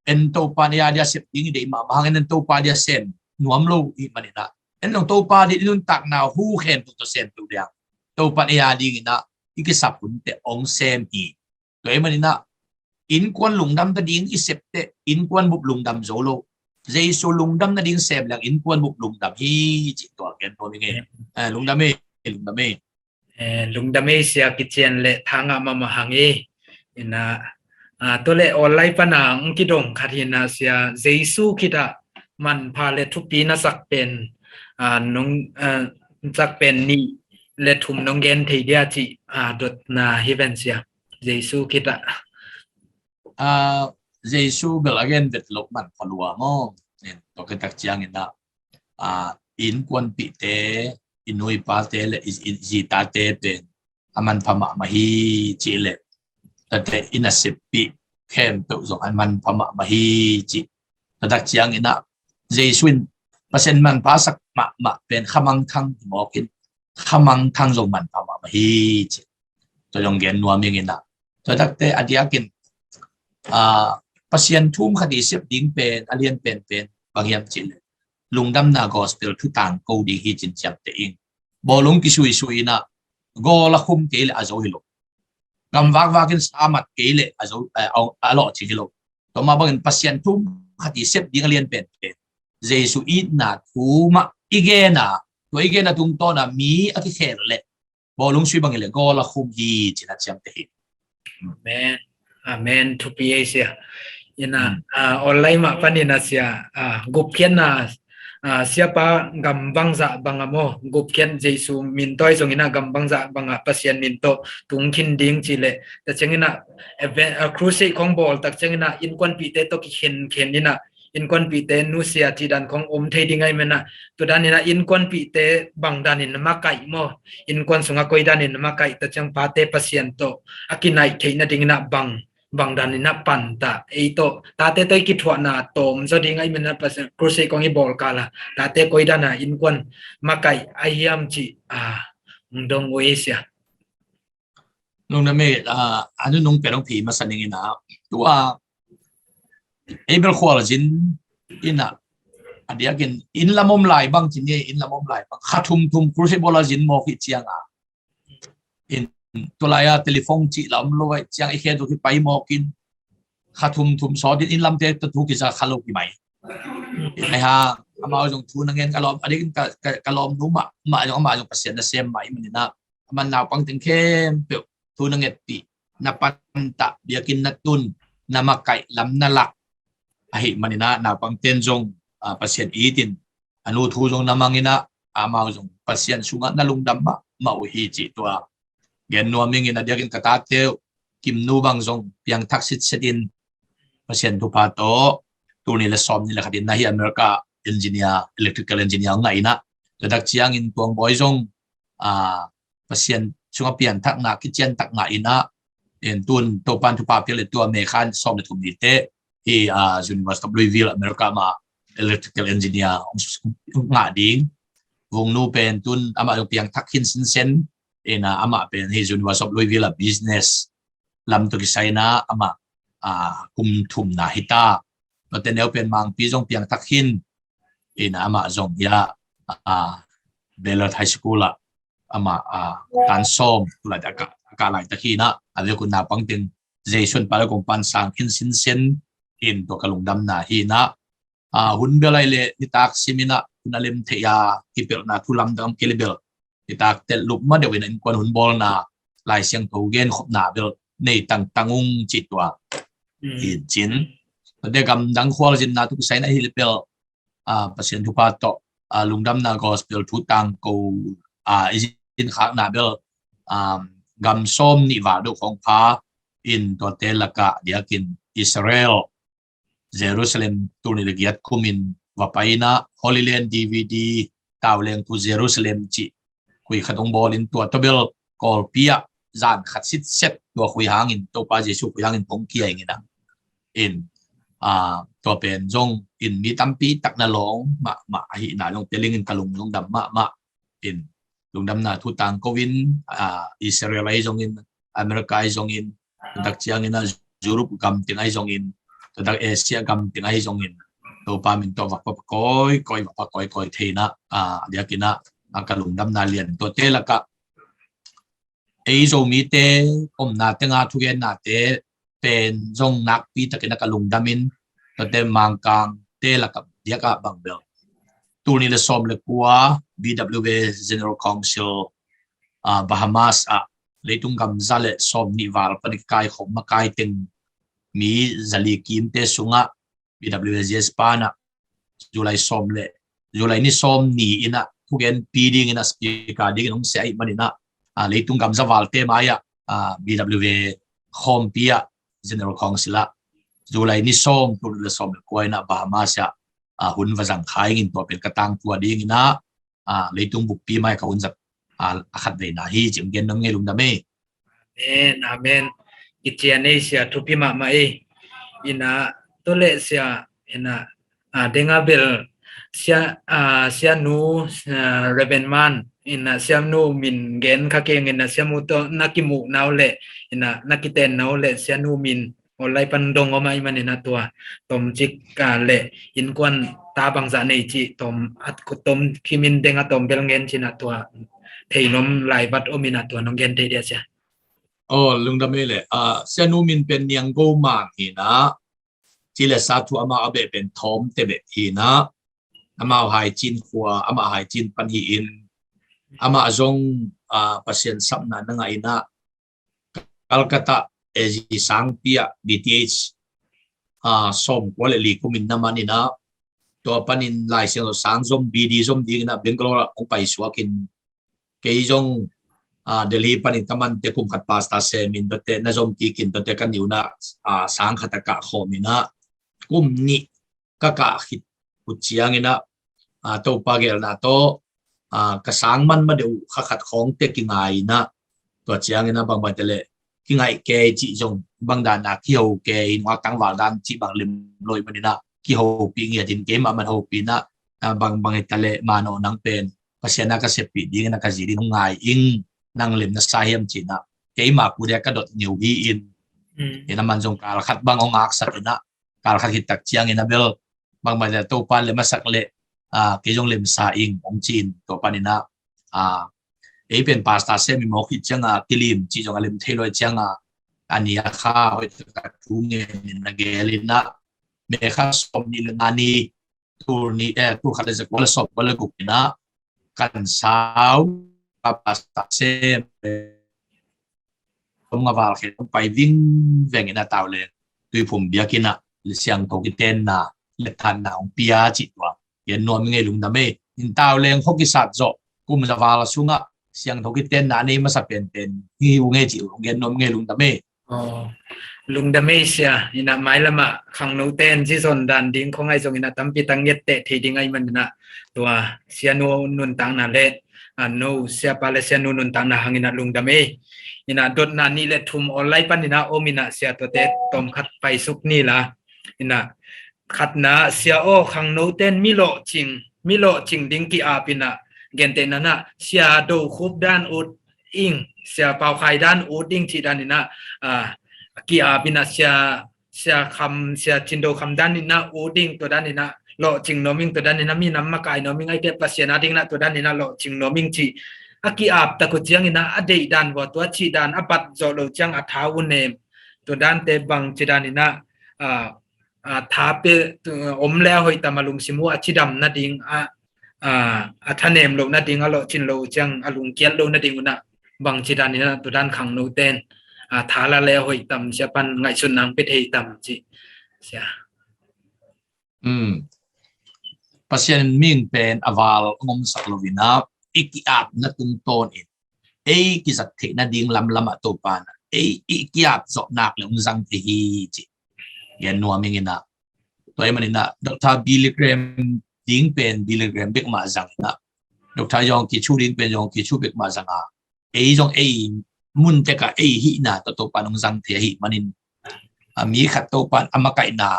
en Topa in ei a dia sep ding i deih mahmah hangin en Topa dia sem nuam lo i maninah, en zong Topa dia i nuntakna hu khempeuh tawh sem peuh dia Topa in ei a dinginah i kisap hun teh hong sem hi. Tua i maninah innkuan lungdam nading i sep teh innkuan bup lungdam zo lo. Jesu lungdam nading sem leng innkuan bup lungdam hi ci. Tua gen nuam ing e. Eh, lungdam e, lungdam e. Eh, lungdam ei sia, kician le thangah mahmah hang ei. Inah, ah, tua le online pana hong kidong khat hinah sia, Jesu khitah manpha le thupi na sak pen, ah, nong, ah, sak pen nih le thum nong gen thei dia cih, ah, dotna hi ven sia. Jesu khitah, ah, Jesu bel a gen vet loh manpha lua maw? Tua khit tak cianginah, ah, innkuanpihte, i nu i pate le i, i zi tate pen a manpha mahmah hi cih le, tate i naseppih khempeuh zong a manpha mahmah hi cih. Tua tak cianginah Jesu in Pasian manpha sak mahmah pen khamangthang hi mawkin khamangthang zong manpha mahmah hi cih. Tua zong gen nuam inginah. Tua takte a diakin, ah, Pasian thum khat i sep ding pen a lian penpen bang hiam cih le, lungdamna gospel thu tangko ding hi cin ciamteh ing. Bawlung kisuisui inah gawl a khum kei le a zo hi lo. Gam vakvakin samat kei le a zo, eh, a, a lawhcing hi lo. Tua mah bangin Pasian thum khat i sep ding a lian penpen Jesu itna thu mah i gena, tua i gena tungtawna mi a kikhel le bawlung sui bangin le gawl a khum hi cin a ciamteh hi. Amen. Amen. Thupi ei sia. Inah, hmm, ah, online mah panin a sia, ah, gupkhiatna, ah, siapa gam bangzah bangah maw, gupkhiat Jesu min tawh zong inah gam bangzah bangah Pasian min tawh tungkhin ding cih le, tua cianginah event, ah, crusade khong bawl tak cianginah innkuanpihte tawh kikhenkhen inah innkuanpihte nusia cih dan khong om thei ding ahih manin ah, tua dan in ah innkuanpihte bang dan in na makaih maw, innkuan sungah koi dan in na makaih, tua ciang pate Pasian tawh a kinaih theih nading in ah bang, bang dan in ah pan ta, ei tawh tate tawh i kithuahna tawm zaw ding ahih manin ah Pasian crusade kong i bawl kal a, tate koi dan a innkuan makaih a hiam cih a hong dong uh ei sia. Lungdam ei, a, a nunung pen hong phi masa ning in ah, tua ei bel khualzin in ah, a diakin inn lam om lai bang ci ni, inn lam om lai bang, kha thum thum crusade bawl a zin mawk hi ciang a, in tua lai a telephone cih la om lo ai ciang i khe tu ki pai mawk in, kha thum thum sawt in inn lamte tawh thu kiza kha lo ki mai. Ai ha, amau zong thu na ngen ka lawm, a diakin ka, ka, ka lawm nu mah, mah zong, amah zong Pasian nasem mah ahih manin ah, a man naupang teng khempeuh thu na ngetpih, na pantah, biakinn na tun, na makaih lam na lak ahih manin ah naupang ten zong, a, Pasian it in a nu thu zong na mang in ah, amau zong Pasian sungah na lungdam mahmah uh hi cih tua gen nuam ing in, a diakin ka tate uh Kim nu bang zong piangthak sitset in Pasian thupha tawh tul nih le sawm nih le khat in na hi America engineer, electrical engineer ngah in ah, tua tak ciangin Tuang Bawi zong, a, Pasian sungah pianthakna kiciantak ngah in ah, en tun Topan thupha piak le tua May kha sawm le thum ni teh hi, a, University of Louisville, America mah electrical engineer hong ngah ding. Vung nu pen tun amah zong piangthak khin sinsen in ah, amah pen hi University of Louisville a business lam tawh kisai in ah amah, a, kum thumna hi ta. Tuate neu pen Mangpi zong piangthak khin in ah, amah zong hi a, a, Baylor High School ah amah, a, tan sawm tu laitak a kah, a kah laitak hi in ah, a vekun naupang teng Jesu in pale kong pan sang khin sinsen in tua ka lungdamna hi in ah, a, hun bel ai le nitak sim in ah hun a lem thei a kipelhna thu lamdang om kei le bel nitak tel lup ma deuh in ah innkuan hun bawlna Lai Siangtho gen khopna bel nei tangtang ung cih tua hi cin. Tua te gamdang khualzinna tawh kisai in ah hi le bel, a, Pasian thupha tawh, a, lungdamna gospel thu tangko, a, i zin khakna bel, a, gam sawm nih val deuh khawng pha in tuate lakah diakin Israel, Jerusalem tul nih le giat kum in va pai in ah Holy Land D V D, Tauleng to Jerusalem cih khui khat hong bawl in tua tawh bel Kawlpi ah zan khat sitset tua khui hangin, Topa Jesu khui hangin pong kia ing in ah. In, a, tua pen zong in mi tampi tak na lawng mahmah ahihna zong tel ing in ka lung zong dam mahmah. In lungdamna thu tangko in, a, Israel ahi zongin, America ahi zongin, tua tak ciangin ah Europe gam teng ahi zongin, tua tak Asia gam teng ahi zongin, Topa min tawh vak pa kawikawi, vak pa kawikawi thei in ah, a, diakin ah, a, ka lungdamna lian tuate lakah ei Zomite omna teng a thugennate pen zong nakpi takin ah ka lungdam in, tuate Mangkangte lakah diakah bang bel tul nih le sawm le kua B W A General Council, a, Bahamas ah leitung gam za le sawm nih val pan i kaikhawm makai teng mi zali kimte sungah B W A G S pan ah July sawm le, July ni sawm ni in ah thugenpi dingin ah speaker dingin hong sia ahih manin ah, a, leitung gam za valte mai ah, a, B W A khawmpi ah General Council ah July ni sawm, tul nih le sawm le kua in ah Bahamas ah, a, hun va zang kha ing in tua pen ka tangthu a dingin ah, a, leitung bukpi mai ka hun zat, a, a khat veina hi cih hong gen nuam ing ei, lungdam ei. Amen, amen. Kician ei sia, thupi mahmah ei. In ah, tua leh sia, in ah, a, deng a bel sia, a, sia nu, a, Reverend Man, in ah sia nu min gen kha keng, in ah sia nu tawh na kimuh na uh leh, in ah na kiten na uh leh sia nu min online pan dong om ahih manin ah tua tomcik, a, le innkuan ta bangzah nei cih tom, a, tomkhimin deng a tom bel ngen cin ah tua theinom laivat om in ah tua nong gen thei dia sia. Aw, lungdam ei le, a, sia nu min pen Niang Go Mang hi in ah, ci le sa thu amah a beh pen Thawm Te Beh hi in ah, amau Haicin khua, amah Haicin pan hi in, amah zong, a, Pasian sapna na ngah in ah, Calcutta A Z sangpi ah D T H, a, sawmkua le li kum in na man in ah, tua panin Lai Siangtho sang zom, B D zom dingin ah Bangalore ah hong paisuak in, kei zong, a, Delhi panin ka mante kum khat pastor sem in tuate na zom kik in tuate ka niuna, a, sang khat a kah khawm in ah kum nih ka kah khit uh ciangin ah, ah, Topa gelna tawh, ah, ka sang man ma deuh uh kha khat khawngte kingai in ah, tua ciangin ah bangbang te leh kingaih kei cih zong bang dan a kiho kei in, a tangval dan cih bang lim lo ahih manin ah kihopih ngiat in, keimah man hopih in ah, ah, bangbang hi ta leh manawh nang pen Pasian a ka seppih dingin a ka zi ding hong ngai ing, nang lem na sa hiam ci in ah keimah pu dia ka dot ngeu hi in. Mm. In ah man zong kal khat bang hong aksak in ah, kal khat khit tak ciangin ah bel bangbang te Topa lem a sak leh, ah, kei zong lem sa ing hong ci in, tua panin ah, ah, ei pen pastor sem i mawk khit ciang ah kilim cih zong a lem thei lo ahih ciang ah, a ni a kha hoih tak a thu ngen in a gel in ah, May kha sawm nih le nga ni, tul ni, eh, tul khat le za kua le sawm kua le guk in ah kan sau, ka pastor sem, eh, hong a val khen hong pai vingveng in ah Tauleng Tuiphum biakinn ah siangtho kitenna le thanna hong pia cih tua gen nuam ing ei, lungdam ei. In Tauleng khua kisat zawh kum za val sungah siangtho kitenna a nei masa penpen hi ung ei cih tua gen nuam ing ei, lungdam ei. Aw, lungdam ei sia. In ah mailam ah khangnote in zi zon dan ding khua ngaih zong in ah tampi tak nget teh thei ding ahih manin ah, tua sianu nuntakna le a no siapa le sianu nuntakna hang in ah lungdam ei. In ah dotna nih le thum online pan in ah om in ah sia, tuate tawm khat paisuk ni la. In ah khatna, sia aw, khangnote in mi lawhcing, mi lawhcing ding ki-ap in ah, gentehna in ah sia Do Khup dan ut ing, sia Pau Khai dan ut ing cih dan in ah, ah, ki-ap in ah sia, sia Kham, sia Cin Do Kham dan in ah ut ing, tua dan in ah lawhcing nuam ing, tua dan in ah minam makai nuam ing, ahih kei leh Pasian a ding in ah tua dan in ah lawhcing nuam ing cih a ki-ap tak uh ciangin ah a deih dan vua tua cih dan a bat zawh lo ciang a tha uh nem, tua dante bang ci dan in ah, ah, ah, tha pe, tu, om le a hoih tam, a lungsim uh a cidam nading, a, ah, a thanem loh nading, a lawhcin loh ciang a lungkiat loh nading un ah bang ci dan in ah tua dan khangnote in, ah, tha la le a hoih tam, sia pan ngaihsutna hong pia thei tam ci sia. Hmm. Pasian mihing pen a val a ngomsak lo in ah, i ki-apna tungtawn in ei kizat theih nading lamlam ah Topa in ah ei i ki-ap zawh nak le hong zang thei hi cih gen nuam ing in ah. Tua ahih manin ah Doctor Billy Graham ding pen Billy Graham bek mah zang in ah, Doctor Yonggi Cho ding pen Yonggi Cho bek mah zang a, ei zong ei mun tek ah ei hihna tawh Topa in hong zang thei ahih manin, a, mi khat Topa in a makaihna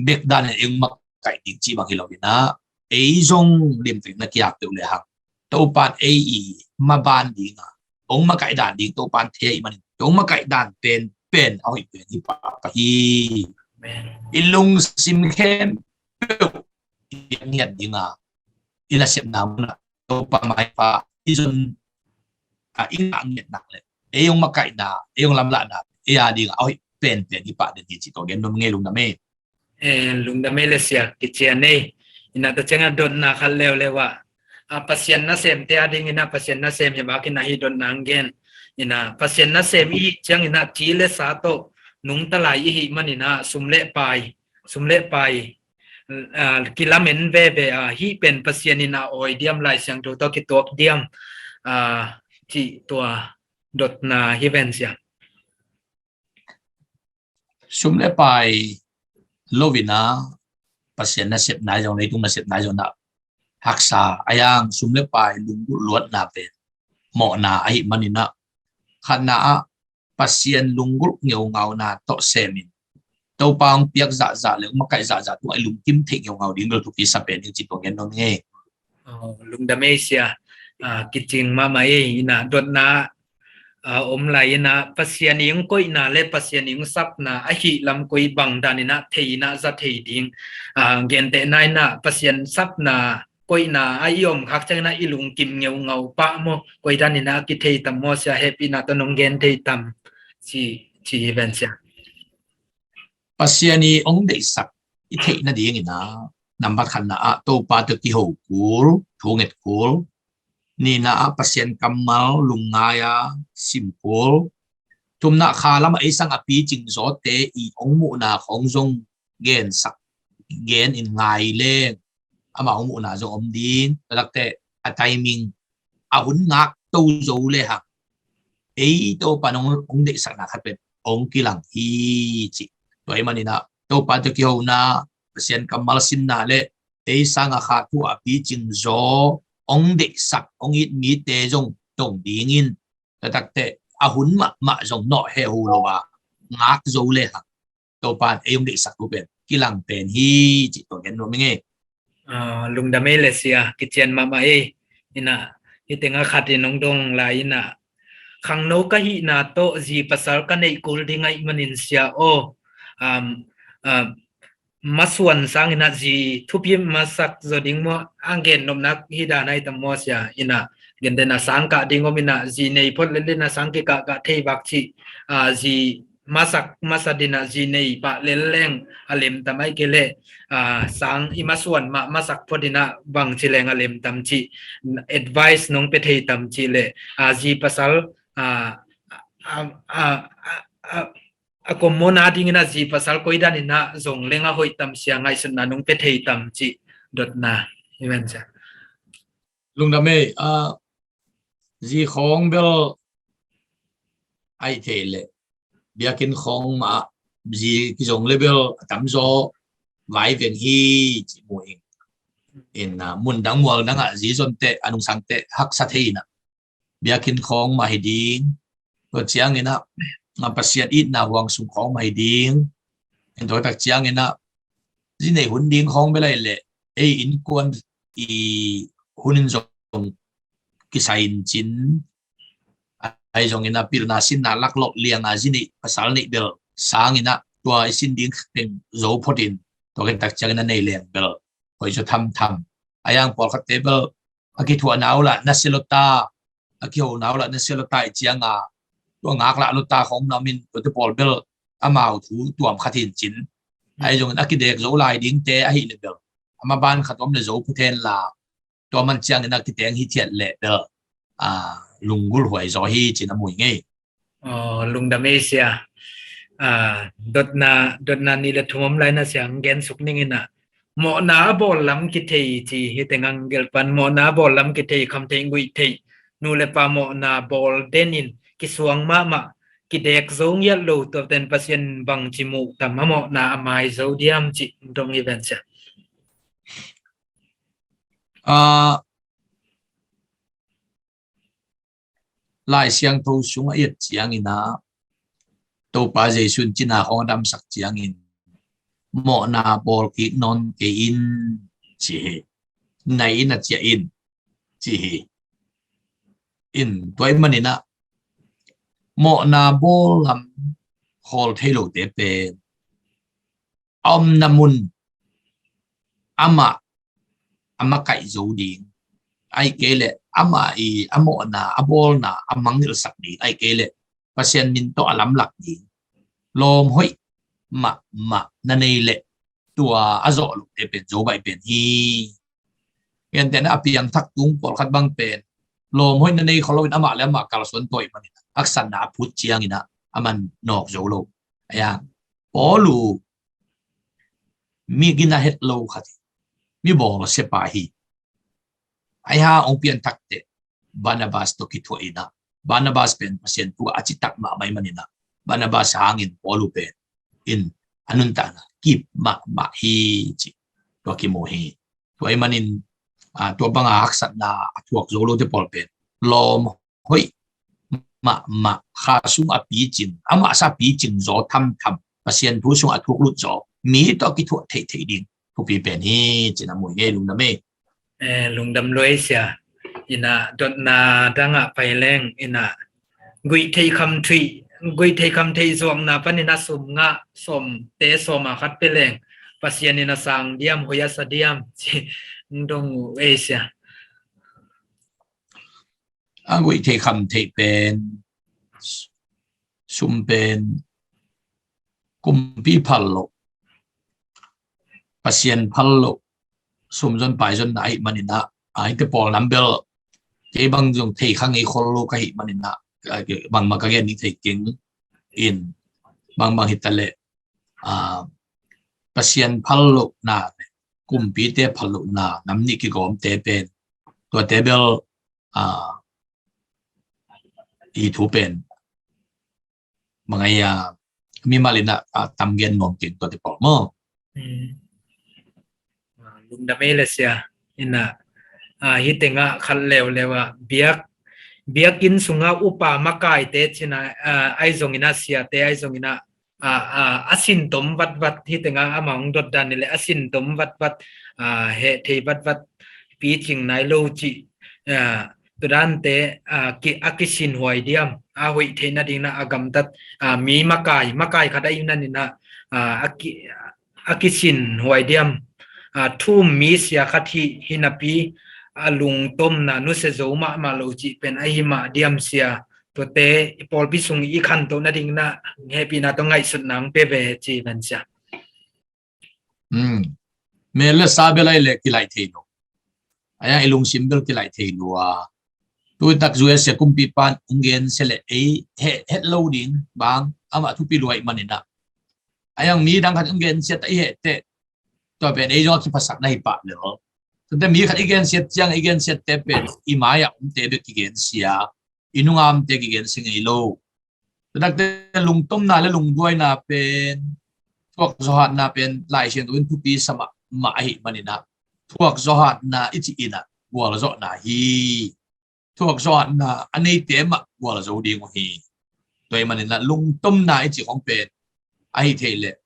bek dan in ei hong makaih ding cih bang hi lo in ah, ei zong limtakin na ki-ap deuh le hang Topa in ei i maban ding a hong makaih dan ding Topa in thei ahih manin, hong makaih dan pen, pen a hoih pen hi pahpah hi. Amen. I lungsim khempeuh i ngiat ding a, i nasepna mun ah Topa maipha i zon, a, i ngah ngiat nak le ei hong makaihna, ei hong lamlahna, ei a ding a hoih penpen hi pah den hi cih tua gen nuam ing ei, lungdam ei. Eh, lungdam ei le sia, kician ei. In ah tua ciang a dotna khat leuleu ah, ah, Pasian nasemte a ding in ah Pasian nasem hi bak in ah hih dotna hong gen. In ah Pasian nasem i hih ciang in ah ci le sa tawh nungta lai i hih manin ah sum le pai, sum le pai, ah, kilamen veve a, hih pen Pasian in a awi diam, Lai Siangtho tawh kituak diam, ah, cih tua dotna hi ven sia. Sum le pai lo in ah Pasian nasepna zong, leitung nasepna zong in ah haksa a, a yang sum le pai lunggulh luatna pen mawhna ahih manin ah, khatna ah Pasian lunggulh ngeungauna tawh semin Topa hong piak zahzah le hong makaih zahzah tungah i lungkim theih ngeungau ding bel thupi sa pen ding cih tua gen nuam ing ei. Aw, lungdam ei sia. Ah, kicing mahmah ei. In ah dotna, ah, om lai in ah Pasian i hong koihna le Pasian i hong sapna ahih lam koi bang dan in ah thei in ah za thei ding. Ah, gentehna in ah Pasian sapna koihna ah i om khak ciang in ah i lungkim ngeungau pah maw, koi dan in ah kithei tam maw sia, hehpihna tawh nong gen thei tam ci, ci hi ven sia. Pasian i hong deihsak i theih nading in ah, nambat khatna ah Topa tawh kiho kul, thu nget kul. Nihna ah Pasian kammal lungngai a sim kul. Thumna ah kha lam ah ei sang a picing zawte i hong muhna khawng zong gensak, gen in ngai leng amau muhna zong om ding. Tua lak teh a timing, a hun ngak to zo le hang ei Topa in hong, hong deihsakna khat pen hong kilang hi cih. Tua ahih manin ah Topa tawh kihona, Pasian kammal sinna le ei sanga kha thu a picing zaw hong deihsak, hong it mite zong dong dingin, tua takteh a hun mahmah zong nawh hehu lo a ngak zo le hang Topa'n ei hong deihsak thu pen kilang pen hi, cih tua gen nuam ing ei. Ah, lungdam ei le sia, kician mahmah ei. Ina, hih tengah khat in hong dong lai ina, khangno ka hihna tawh zi pasal ka neih kul ding ahih manin sia aw, um, um, masuan sang ina zi thupi masak zaw ding maw, a gen nopna hi dan ahi tam maw sia? Ina, gen den a sang kah ding om ina, zi nei phot lel ina sang kikah kah thei bak cih, ah, zi masak masa dina zi nei pah lel leng a lemtam, ahih kei leh, ah, sang i masuan mah masak phot ina bangci leng a lemtam cih advice nong pia thei tam cih leh, ah, zi pasal, ah, ah, ah, ah, ah, a kommawhna ding ina zi pasal koi dan ina zong leng a hoih tam sia, ngaihsutna nong pia thei tam cih dotna hi ven sia. Lungdam ei, ah, zi khawng bel ahih theih leh biakinn khawng mah zi kizong le bel a tamzaw vai veng hi, cih mu ing. Ina, mun dang mual dangah zi zon teh, a nungsang teh haksa thei ina, biakinn khawng mah hi ding. Tua ciang ina, a, Pasian itna huang sung khawng mah hi ding. Ina, tua tak ciang ina, zi nei hun ding khawng bel ahih leh ei innkuan i hun in zong kisai in cin, ahi zong ina pilna sinna laklawh lianga zi nei pasal neih bel sang ina tua i sin ding teng zo phot in, tua ken tak ciang ina nei leng bel hoih zaw thamtham. A yang pawlkhatte bel a kithuahna uh lah nasia lota, a kihona uh lah nasia lota i cianga, tua ngaklah lota khawng na om in, tuate pawl bel amau thu tuam khat hi in cin. Ahi zongin a kidek zo lai dingte ahih leh bel a maban khat om le zo phot hen la, tua man ciangin a kiteng hithiat leh bel, ah, lunggulh huai zaw hi, cin a mu ing ei. Aw, lungdam ei sia. Ah, dotna, dotna nih le thum om lai na sia, hong gen suk ning ina. Mawhna a bawl lam kithei ci, hih teng hong gelh pan, mawhna a bawl lam kithei, kham theih, guih theih, nu le pa mawhna bawl den in, kisuang mahmah, kidek zo ngiat lo, tua ten Pasian bangci muh tam, a mawhna a mai zo diam cih dong hi ven sia. Ah, Lai Siangtho sungah i et ciang ina, Topa Jesu in cina khawng a damsak ciangin, mawhna bawl kik nawn kei in, ci hi. Nai in a ciah in, ci hi. In, tua ahih man ina, mawhna bawl lam khawl thei lote pen a omna mun amah a makaih zo ding, ahih kei leh amah i a mawhna, a bawlna a mangngilhsak ding, ahih kei leh Pasian min tawh a lamlak ding, lawm hoih mahmah na nei leh tua a zawh lote pen zo baih pen hi. Gentehna a piangthak tung pawlkhat bang pen lawm hoih na nei khol loin amah le amah kalsuan tawh ahih manin haksatna a phut ciang ina a man nawk zo lo. Ahi hang Paul uh mi gina het lo khat hi. Mi bawlsia pa hi. Ahi hang hong pianthak teh Barnabas tawh kithuah ina, Barnabas pen Pasian thu a citak mahmah ahih man ina, Barnabas hangin Paul uh pen in a nuntakna kip mahmah hi, ci tua kimu hi. Tua ahih manin, ah, tua banga haksatna a thuak zo lote pawl pen lawm hoih mahmah, kha sung a picin, a mahsa picin zaw thamtham, Pasian thu sung a thuk lut zaw mi tawh a kithuah theihtheih ding thupi pen hi, cin a mu ing ei. Lungdam ei. Eh, lungdam lua ei sia. Ina, dotna dangah pai leng ina, guih theih kham theih, guih theih kham theih zuakna pan ina sum ngah, sawmte sawma khat pia leng Pasian ina sang diam, hoih a sa diam, ci dong uh ei sia. A guih theih kham theih pen, sum pen kumpi phal loh, Pasian phal loh sum zon pai zonna ahih man ina, a, hihte pawl nam bel kei bang zong thei kha ngei khol lo ka hih man ina, a, bangmah ka gen ding thei keng in, bangbang hi ta leh, a, Pasian phal lohna, kumpite phal lohna nam nih kigawmte pen, tuate bel, a, i thu pen bang ai, a, mimal ina, a, tam gen nuam keng tuate pawl maw. Hmm. Lungdam ei le sia. Ina, ah, hih tengah khat leuleu ah biak, biakinn sungah upa makaite cina, ah, ahi zongin ah siate ahi zongin ah, ah, ah, a sintom vatvat hih tengah ama hong dotdan ni le a sintom vatvat, ah, heh thei vatvat picing nai lo cih, ah, tudante, ah, ki, a kisin huai diam, a hoih theih nadingin ah a gamtat, ah, mi makai, makai khat ahi nanin ah, ah, a ki, a kisin huai diam, ah, thu um mi sia khat hi, hi napi, a lungtomna nusia zo mahmah lo cih pen ahi mah diam sia. Tuate i pawlpi sung i khantoh nadingin ah hehpihna tawh ngaihsutna hong pia ve ci ven sia. Hmm. Mel le sa bel ahi le kilaih thei lo. A yang i lungsim bel kilaih thei lo a. Tuitak U S A kumpipa'n hong gensia le ei heh, het lo ding bang amah thupi lua ahih manin ah. A yang midang khat hong gensia ta i heh teh tua pen ei zong a kiphasak na hi pah le aw. Tuate mi khat i gensia ciang i gensia te pen i mai-ah omte bek kigensia, i nunga omte kigensia ngei lo. Tuitakte lungtomna le lungduaina pen, thuak zawhatna pen Lai Siangtho in thupi sa mahmah ahih manin ah, thuak zawhatna i cih in ah gualzawhna hi. Thuak zawhatna a neite mah gualzo ding uh hi. Tua ahih manin ah lungtomna i cih khong pen ahi thei leh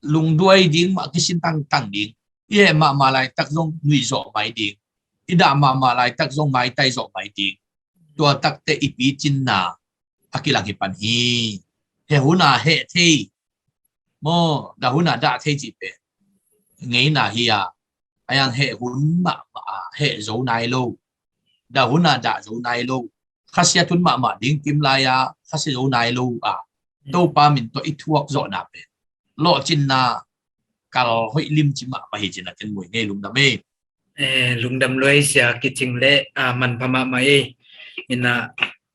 lungduai ding mah kisin tangtang ding. I heh mahmah laitak zong nuih zawh mai ding. I dah mahmah laitak zong maitai zawh mai ding. Tua takte i picinna a kilang hi pan hi. Heh hun a heh thei maw, dah hun a dah thei cih pen ngeina hi a, a yang heh hun mahmah a heh zo nai lo, dah hun a dah zo nai lo, khasiat hun mahmah ding kim lai a khasia zo nai lo a, Topa min tawh i thuak zawhna pen lawhcinna kal hoih limci mahmah hi cin a ken muih ngei. Lungdam ei. Eh, lungdam lua ei sia, kicing le, ah, manpha mahmah ei. Ina,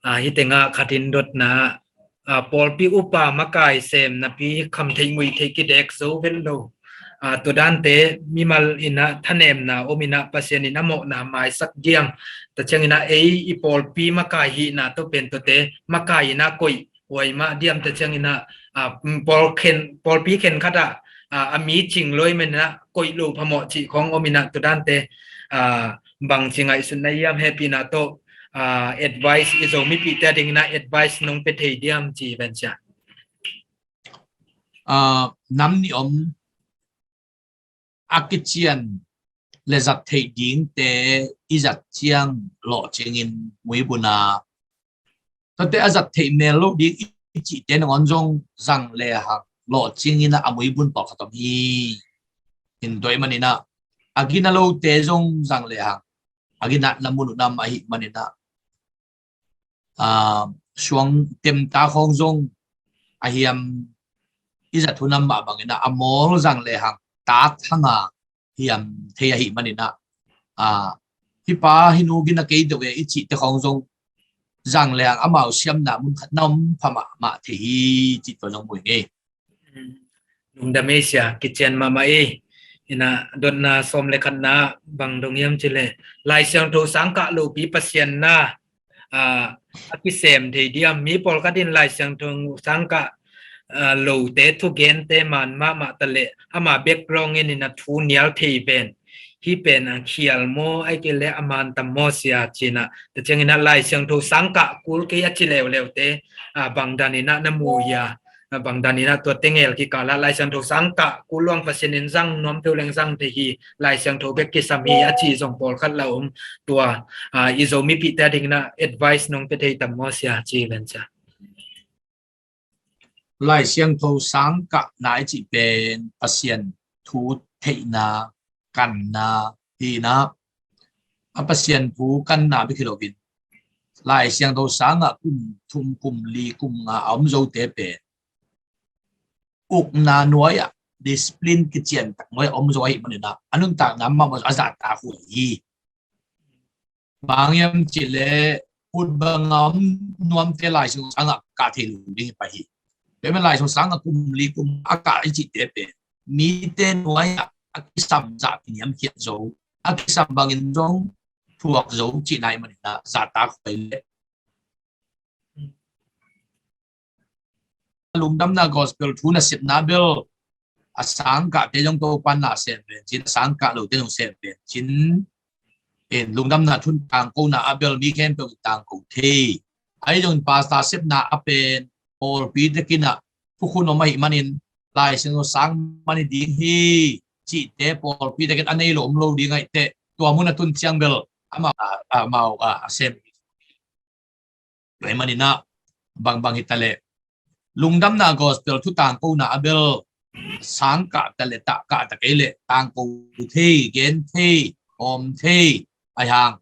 ah, hih tengah khat in dotna, ah, pawlpi upa makai sem napi kham theih muih theih kidek zo vet lo. Ah, tua dante mimal in ah thanemna om in ah Pasian in a mawhna maisak diam. Tua ciangin ah ei i pawlpi makai hihna tawh pen tuate makai in ah koih huai mah diam, tua ciangin ah, ah, pawl khen, pawlpi khen khat ah, ah, a mi cing lua ahih manin ah koih lo phamawh cih khong om in ah tua dante, ah, bangci ngaihsutna hiam, hehpihna tawh, ah, advice i Zo mipihte adingin ah advice nong pia thei diam ci ven sia. Ah, nam nih om a kician le zat theih dingte i zat ciang lawhcingin muibun a, tuate a zat theih mel lo ding i cihte nangawn zong zang le hang lawhcingin a muibun pawlkhat om hi. In tua ahih manin ah a gina lote zong zang le hang a ginatna mun uh nam ahih manin ah, ah, suang temta khawng zong a hiam i zat hun a mah bangin ah a mawl zang le hang tak hang a hiam thei ahih manin ah, ah, hih pa hih nu gina kei deuh e i cihte khawng zong zang le hang amau siamna mun khat na om pha mahmah thei hi cih tua zong muih ngei. Lungdam ei sia, kician mahmah ei. Ina dotna sawm le khatna bang dong hiam cih leh Lai Siangtho sang kah lopi Pasian na, ah, a kisem thei diam. Mi pawlkhat in Lai Siangtho sang kah, ah, lote thugente man mahmah ta leh ama background in ina thu nial thei ven. Hih pen a khial maw, ahih kei leh a man tam maw sia ci-in ah. Tua ciangin ah Lai Siangtho sang kah kul kei a ci leuleute, ah, bang danin ah na mu hia. Ah, bang danin ah tua tengel kikal ah Lai Siangtho sang kah kul luang Pasian in zang nuam peuh leng zang thei hi, Lai Siangtho bek kisam hi a ci zong pawlkhat la om. Tua, ah, i Zo mipihte adingin ah advice nong pia thei tam maw sia ci ven sia. Lai Siangtho sang kahna i cih pen Pasian thu theihna, kanna hi-in ah, a Pasian thu kanna bek hi loin Lai Siangtho sangah kum thum, kum li, kum nga a om zote pen ukna nuai-ah, discipline kician tak nuai-ah om zo ahih manin ah a nuntakna mahmah a zahtak huai hi. Bang hiam cih leh ut bang a om nuamte Lai Siangtho sangah kah thei lo ding hi pah hi. Tua ahih manin Lai Siangtho sangah kum li kum a kah i cihte pen mite nuai-ah a kisam zah kiniamkhiat zo, a kisam bangin zong thuak zo cihna ahih manin ah zahtak huai leh lungdamna gospel thu nasepna bel a sangkahte zong Topan na sem ven cin, a sangkah lote zong sem ven cin. In lungdamna thu tangkona a bel mi khempeuh in tangko thei. Ahi zongin pastor sepna a pen pawlpi tekin ah thukhun om ahih manin Lai Siangtho sang mani ding hi cihte pawlpi tekin a nei lo om lo ding ahih teh tua mun a tun ciang bel amau, amau a sem. Tua ahih manin ah bangbang hi ta leh lungdamna gospel thu tangkona a bel sangkah ta leh tahkah ta kei leh tangko thei, gen thei, om thei. Ahi hang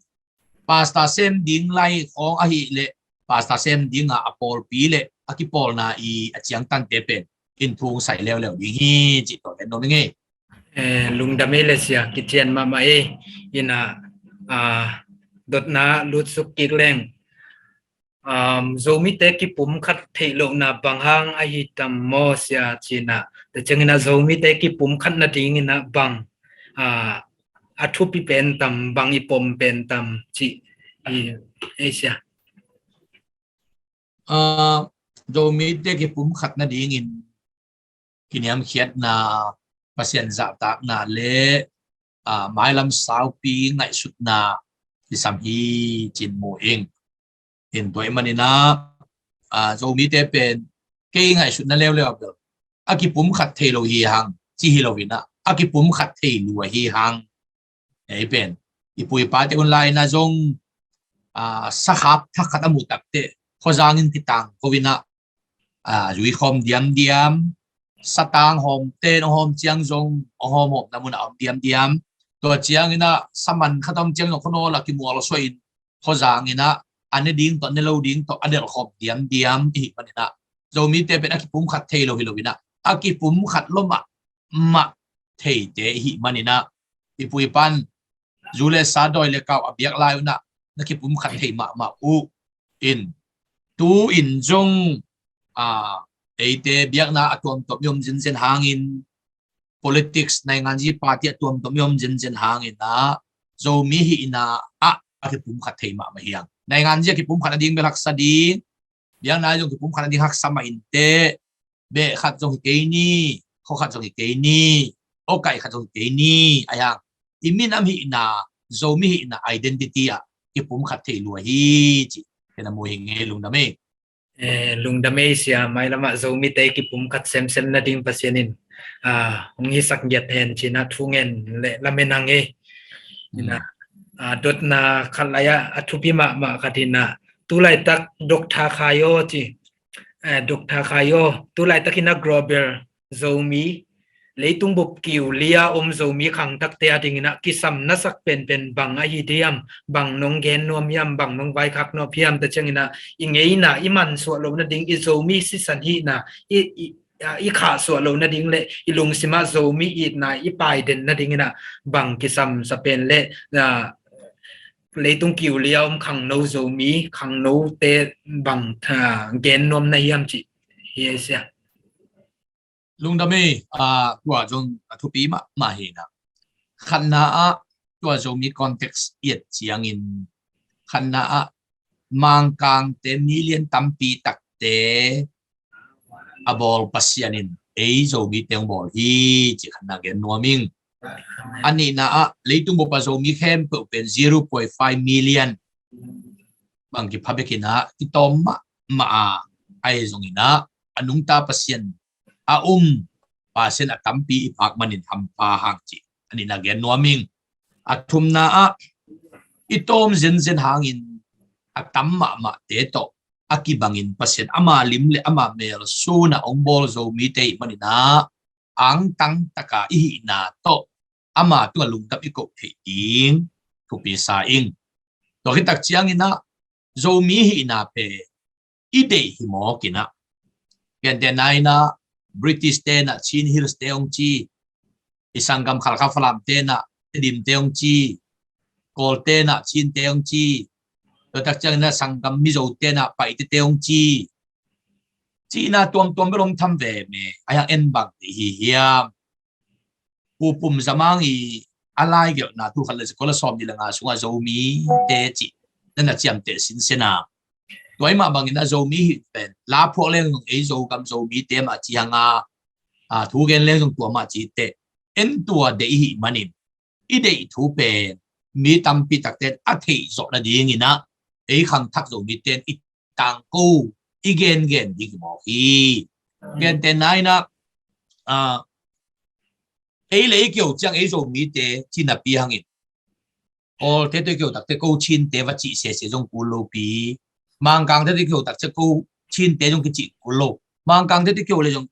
pastor sem ding lai khawng ahih leh pastor sem dinga a pawlpi leh a kipawlna i a ciangtante pen in thu hong sai leuleu ding hi cih tua gen nuam ing ei. Eh, lungdam ei le sia, kician mahmah ei. Inah, ah, dotna lutsuk kik leng. Um, Zomite kipumkhat theih lohna bang hang ahi tam maw sia cinah. Tua cianginah Zomite kipumkhat nadinginah bang, ah, a thupi pen tam, bang i pom pen tam cih i, ei sia. Ah, Zomite kipumkhat nadingin kiniamkhiatna, Pasian zahtakna le, ah, mailam saupi ngaihsutna kisam hi cin mu ing. In tua ahih maninah, ah, Zomite pen kei ngaihsutna leuleu a bel a kipumkhat thei lo hi hang ci hi loinah a kipumkhat thei lua hi hang. Ei pen i pu i pate hun lai-inah zong, ah, sakhap thak khat a muh takteh khuazangin kitang ko inah, ah, zui khawm diamdiam, satang hawmte hong hawm ciang zong hong hawm hawmna munah a om diamdiam. Tua cianginah saman khat a om ciang zong khuanawl a kimual suahin khuazanginah a ne ding tawh ne lo ding tawh a delh khawm diamdiam i hih maninah Zomite pen a kipumkhat thei lo hi loinah a kipumkhat lo mahmah theite i hih maninah i pu i pan zu le sa dawi le kau a biak lai unah na kipumkhat thei mahmah uh in. Tu-in zong, ah, eite biakna a tuamtuam i om zenzen hangin politics, nainganzi party a tuamtuam i om zenzen hanginah Zomi hihna ah a kipumkhat thei mahmah hi hang. Nainganzi a kipumkhat nading bel haksa ding, biakna zong kipumkhat nading haksa mah inteh, beh khat zong hi kei ni, khua khat zong hi kei ni, awkaih khat zong hi kei ni, ahi hang i minam hihna, Zomi hihna identity ah kipumkhat thei lua hi cih ken a mu hi ing ei, lungdam ei. Eh, lungdam ei sia, mailamah Zomite kipumkhat semsem nading Pasian in, ah, hong hisak ngiat hen cinah thu ngen le lamen hang ei. Inah, ah, dotna khat lai-ah a thupi mahmah khat inah tu laitak Doctor Khai aw ci, eh, Doctor Khai aw, tu laitak inah global Zomi, leitung bup kiu lia om Zomi khangthakte a dinginah kisam nasak penpen bang ahi diam, bang nong gen nuam hiam, bang nong vaikhak nuam hiam, tua cianginah i ngeina, i mansuah loh nading, i Zomi sisan hihna i, i, ah, i khahsuah loh nading le i lungsimah Zomi itna i paiden nadinginah bang kisam sa pen le, ah, leitung kiu lia om khangno Zomi, khangnote bang, ah, gen nuam na hiam cih hi ei sia. Lungdam ei, ah, tua zong a thupi mahmah hi inah. Khatna ah tua Zomi context i et ciangin khatna ah Mangkangte million tampi takte a bawl Pasian in ei Zomite hong bawl hi cih khatna gen nuam ing. A nihna ah leitung bup a Zomi khempeuh pen zero point five million bang kipha bek inah kitawm mahmah a, ahi zonginah a nungta Pasian a um Pasian a tampi i phak manin hampha hang cih a nihna gen nuam ing. A thumna ah i tawm zenzen hangin a tam mahmahte tawh a kibangin Pasian ama lim le ama mel sunah hong bawl Zomite i hih maninah angtang taka i hihna tawh ama tungah lungdam i koh theih ding thupi sa ing. Tua khit tak cianginah Zomi hihna pen i deih hi mawk inah, gentehna inah British tenah Chin Hills te hong ci, i sanggam Khalkha Falam tenah Tedim te hong ci, Kawl tenah Chin te hong ci, tua tak cianginah sanggam Mizo tenah Paite te hong ci. Cihna tuamtuam bel hong tham ve me, ahi hang en bang deih hi hiam? Pu Pum Za Mang i a laigelhna thu khat le za kua le sawm nih le nga sungah Zomite cih na na ciamteh sinsen a, tua ahih mah bangin a Zomi hih pen la phuak leng ei Zogam Zomite mah ci hang a, a, thu gen leng zong tua mah ci teh, en tua deih i hih manin i deih thu pen mi tampi takte a theih zawh nadingin ah ei khangthak Zomi ten i tangko, i gengen ding hi mawk hi. Gentehna in ah, a, ei le ei kio ciang ei Zomite ci napi hangin Kawlte tawh i kio takte ko Chinte va cih sese zong kul lopi. Mangkangte tawh i kio takte ko Chinte zong kicih kul lo. Mangkangte tawh i kio le zong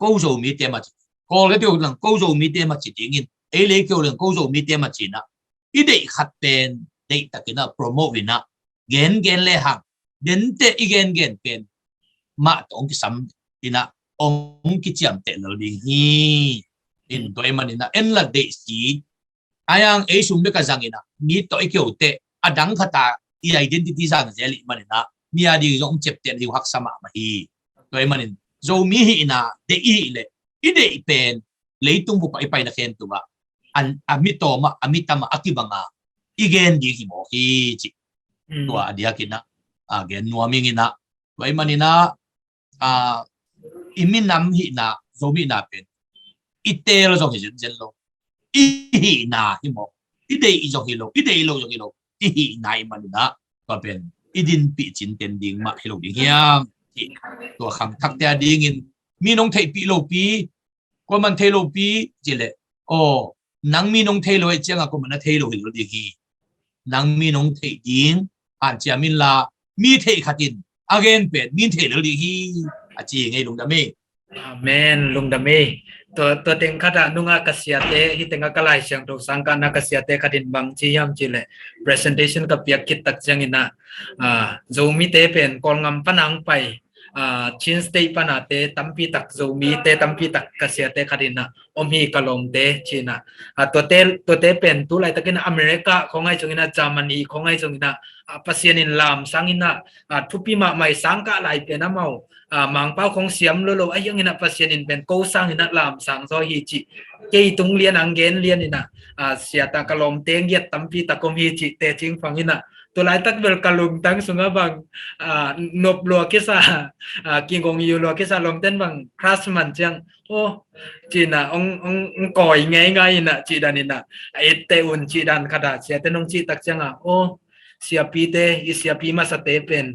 ko Zomite mah ci. Kawlte tawh i kio le ko Zomite mah ci dingin, ei le ei kio le ko Zomite mah ci in ah, i deih khat pen deih takin ah promote in ah, gengen le hang, dente i gengen pen mah tawh hong kisam in ah, hong kiciamteh lel ding hi. In tua ahih manin ah en la deih si, ai ang ei sum bek a zang in ah mi tawh i kio teh a dang khat a i identity zang zel i hih manin ah mi a ding zong hong ciapteh ding haksa mahmah hi. Tua ahih manin Zomi hihna deih i hih leh, i deih pen leitung bup ah i paina khempeuh ah a mi tawm ah, a mi tam ah a kibang a i gen ding hi mawk hi ci. Tua a diakin ah, a, gen nuam ing in ah, tua ahih manin ah, a, i minam hihna, Zomi hihna pen i teel zong hi zenzen lo, i hihna hi mawk. I deih zong hi lo, i deih lo zong hi lo, i hihna i hih manin ah, tua pen i dinpih cinten ding mah hi lo ding hiam? Tua khangthakte a dingin mi nong theihpih lopi, kuaman thei lopi ci leh, aw, nang mi nong thei lo ahih ciangin kuaman a thei lo hi lo ding hi. Nang mi nong theih ding hanciam inla, mi theih khat in a gen pen mi theih lo ding hi, a ci hi ngei. Lungdam ei. Amen. Lungdam ei. Tua, tua teng khat ah nungah ka siate, hih tengah ka Lai Siangtho sangkahna ka siate khat in bang ci hiam ci leh, presentation ka piak khit tak ciangin ah, a, Zomite pen Kawlgam pan a hong pai, a, Chin State pan a te tampi tak, Zomite tampi tak ka siate khat in ah om hi, ka lawmte ci in ah. A, tuate, tuate pen tu laitakin America khawng ahi zongin ah, Germany khawng ahi zongin ah, a, Pasian in lamsang in ah, a, thupi mahmah hi. Sangkah lai pen amau, a, Mangpau khawng siam lo lo ahi zongin ah Pasian in pen ko sang in ah lamsang zaw hi cih kei tung lian, ang gen lian in ah, a, siate ka lawmte ngiat tampi tak om hi cih teci ing phang in ah, tu laitak bel ka lungtang sungah bang, a, nop lua kisa, a, kigong yu lua kisa, lawmten bang crush man ciang, aw, ci in ah, ong, ong, ong kawi ngeingai in ah, cih dan in ah, a etteh un cih dan khat ah siate nong cih tak ciangah, aw, siapite, i siapi masate pen,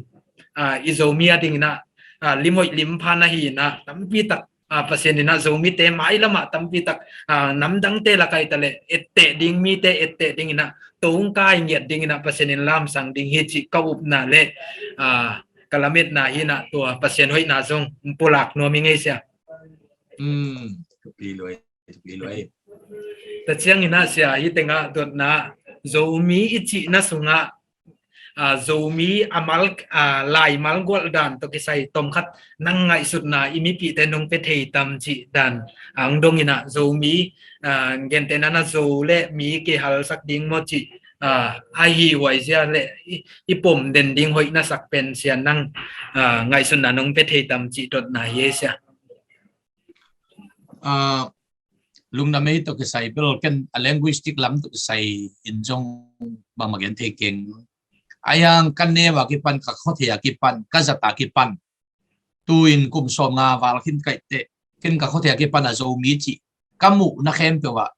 a, i Zomi a dingin ah, a, lim hoih lim pha na hi in ah, tampi tak, a, Pasian in ah Zomite mailam ah tampi tak, a, namdangte lak ah hi ta leh etteh ding, mite etteh ding in ah, tongkai ngiat ding in ah Pasian in lamsang ding hi cih ka upna le, a, ka lametna hi in ah, tua Pasian hoihna zong pulak nuam ing ei sia. Um, thupi lua ei, thupi lua ei. Tua ciangin ah sia, hih tengah dotna, Zomi i cihna sungah, a, Zomi a mal, a, laimal gualh dan tawh kisai tawmkhat nang ngaihsutna i mipihte nong pia thei tam cih dan, a, hong dong in ah, Zomi, a, gentehna in ah Zo le mi kihalsak ding maw cih, a, ahi huai zia le i, i pom den ding hoih na sak pen sia, nang, a, ngaihsutna nong pia thei tam cih dotna hi ei sia. A, lungdam ei. Tawh kisai bel ken a linguistic lam tawh kisai in zong bangmah gen thei keng. Ai ang ka neu a kipan, ka khuathei a kipan, ka zat a kipan, tu-in kum sawmnga val khin ka hih teh, ken ka khuathei a kipan a Zomi cih ka muhna khempeuh ah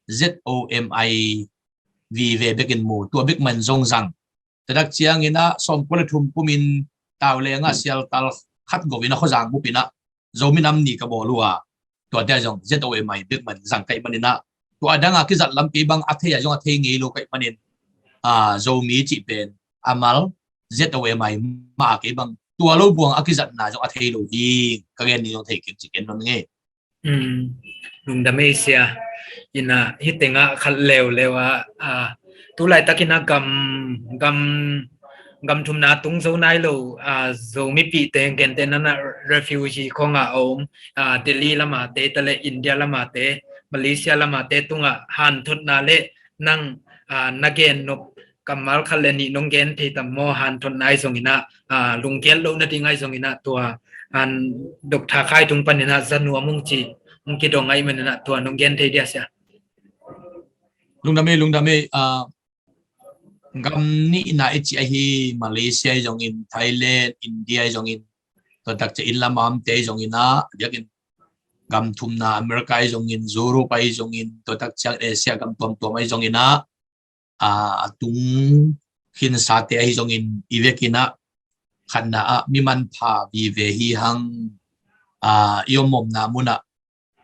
Z O M I vive bekin mu, tua bek man zong zang. Tua tak ciangin ah sawmkua le thum kumin Tauleng ah sialtal khat go in ah khuazang bup in ah Zomi Nam Ni ka bawl uh a, tuate ah zong Z O M I bek man zang ka hih manin ah, tua a dang a kizat lam kei bang a thei ah zong a thei ngei lo ka hih manin, a, Zomi cih pen a mal Z O M I mah a kei bang, tua lo buang a kizatna zong a thei lo ding ka gen ni zong thei keng ci ken nuam ing ei. Um, lungdam ei sia. In ah hih tengah khat leuleu ah, a, tu laitakin ah gam, gam, gam thumna tung zo nai lo, a, Zo mipihte, gentehna in ah refugee khawng ah a om, a, Delhi lam a te, ta le India lam a te, Malaysia lam a te tungah hanthotna le nang, a, na gen nop kammal khat le nih nong gen thei tam maw? Hanthotna ahi zongin ah, a, lunggel loh nading ahi zongin ah, tua, an, Doctor Khai tung panin ah za nuam ung ci, ung kidong ahih manin ah tua nong gen thei dia sia. Lungdam ei, lungdam ei, a, gam nihna i cih ahi Malaysia ahi zongin, Thailand, India ahi zongin, tua tak ciang inn lam a omte ahi zongin ah, biakinn gam thumna America ahi zongin, Europe ahi zongin, tua tak ciang Asia gam tuamtuam ahi zongin ah, a, a tung khinsate ahi zongin i vekin ah khatna ah mi manpha vive hi hang, a, i om omna munah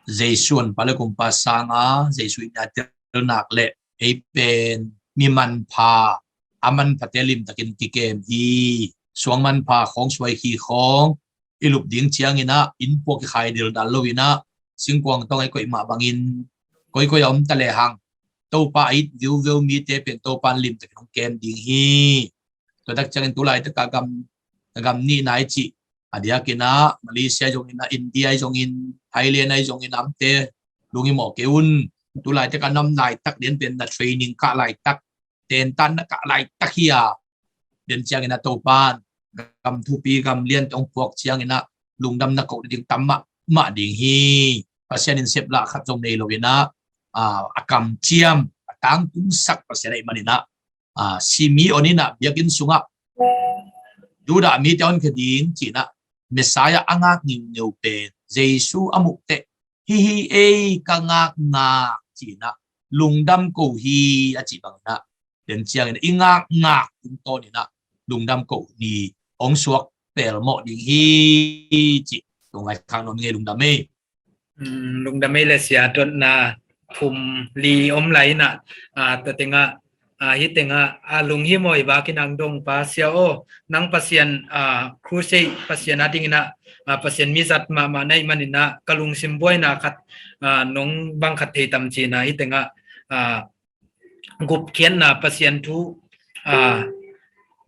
Jesu honpa le kumpa sanga Jesu i na tel nak le ei pen mi manpha, a manphate limtakin kikem hi. Suang manpha khawng suai khi khawng i lup ding ciangin ah inn puak i khai dildal loin ah singkuang tawng a i koih mah bangin koikoi a om ta lehang Topa a it viuveu mite pen Topa in limtakin hong kem ding hi. Tua tak ciangin tu laitak a gam, gam nihna i cih a diakin ah Malaysia ahi zongin ah, India ahi zongin, Thailand ahi zongin, amte lungim mawh kei un. Tu laitak a nam laitak lian pen na training kah laitak, tentan na kah laitak hi a, den ciangin ah Topa in gam thupi gam lian tawh hong puak ciangin ah lungdam na koh ding tam mahmah ding hi. Pasian in seplah khat zong nei loin ah, a, a kamciam a tangtungsak Pasian ahih manin ah, a, Simeon in ah biakinn sungah Judah mite a honkhia ding ci-in ah Messiah a ngak ngeungeu pen Jesu a muh teh, hih hi ei ka ngakngak ci-in ah lungdam ko hi a cih bangin ah den ciangin i ngakngak tungtawnin ah lungdam ko ni hong suak pelmawh ding hi cih tung lai khang nuam ing ei. Lungdam ei. Lungdam ei le sia. Dotna thum li om lai in ah, a, tua tengah, a, hih tengah a lunghimawh i bakin ang dong pa sia aw, nang Pasian, a, crusade Pasian a dingin ah, a, Pasian mizat mahmah na hih manin ah ka lungsim buaina khat, a, nong bang khat thei tam ci-in ah hih tengah, a, gupkhiatna Pasian thu, a,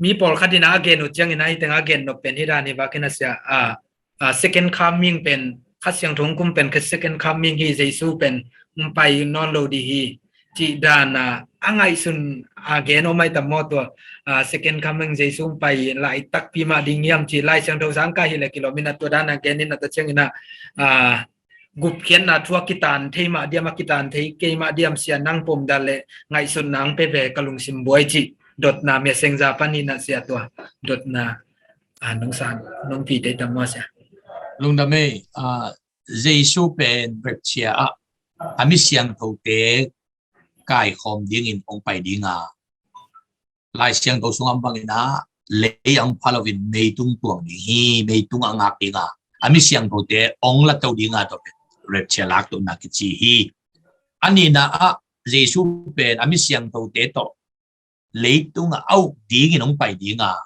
mi pawlkhat in ah a gen uh ciangin ah hih tengah a gen nop pen hih dan hi bakin ah sia, a, a, second coming pen, Kha Siangtho hong kum pen kha second coming hi, Jesu pen hong pai nawn lo ding hi cih dan a, a ngaihsun a gen om ai tam maw tua, a, second coming Jesu hong pai laitakpi mah ding hiam cih Lai Siangtho sang kah hi le kilawm in ah tua dan a gen in ah tua ciangin ah, a, gupkhiatna thu a kitan thei mah diam, a kitan thei kei mah diam sia, nang pom dan le ngaihsutna ang pe ve ka lungsim buai cih dotna messenger panin ah sia tua dotna, a, nong san, nong pi te tam maw sia. Lungdam ei, a, Jesu pen rapture ah a mi siangthote kaikhawm dingin hong pai ding a, Lai Siangtho sungah bangin ah lei a hong pha loin meitung tuang ding hi, meitung a ngak ding a, a mi siangthote hong la to ding a, tua pen rapture laktohna kici hi. A nihna ah Jesu pen a mi siangthote tawh leitung ah a uk dingin hong pai ding a,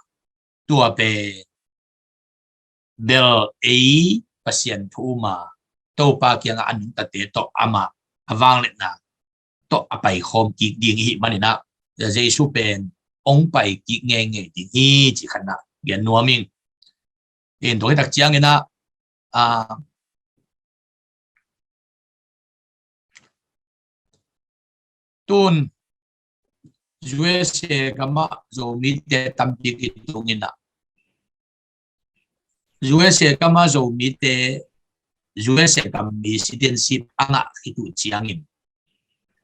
tua pen bel ei Pasian thu um a, Topa kiangah a nungtate tawh amah a vangliatna tawh a paikhawm kik ding i hih manin ah Jesu pen hong pai kik ngeingei ding hi cih khatna gen nuam ing. In tua hi tak ciangin ah, a, tun U S A gamah Zomite tampi kitungin ah, U S A gamah Zomite U S A gam mi citizenship a ngah khit uh ciangin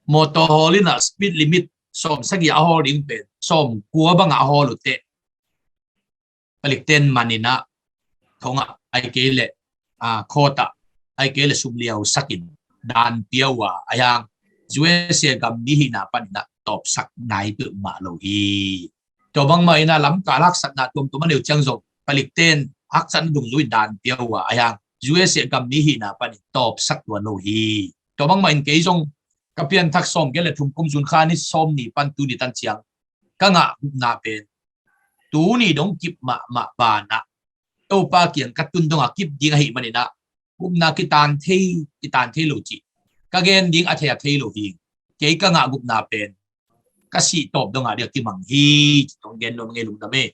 motor hawl in ah speed limit sawm sagih a hawl ding pen sawm kua bangah a hawl uh teh palikten man in ah thong ah ai kei leh, a, court ah ai kei leh sum liau sakin dan pia uh a, a hiang U S A gam mi hihna panin ah tawpsak nai peuhmah lo hi. Tua bangmah in ah lamkal haksatna tuamtuam a nei uh ciang zong palikten haksatna dungzui in dan pia uh a, a hiang U S A gam mi hihna panin tawpsak tuan lo hi. Tua bangmah in kei zong ka pianthak sawm giat le thum kum June kha ni sawm ni pan tuni tan ciang ka ngah gupna pen tuni dong kip mahmah banah Topa kiang ka tun dongah kip ding ahih manin ah gupna kitan thei, kitan thei lo cih ka gen ding a thei a thei lo hi. Kei ka ngah gupna pen ka sih tawp dongah ding a kimang hi. Ci tong gen nuam ing ei. Lungdam ei.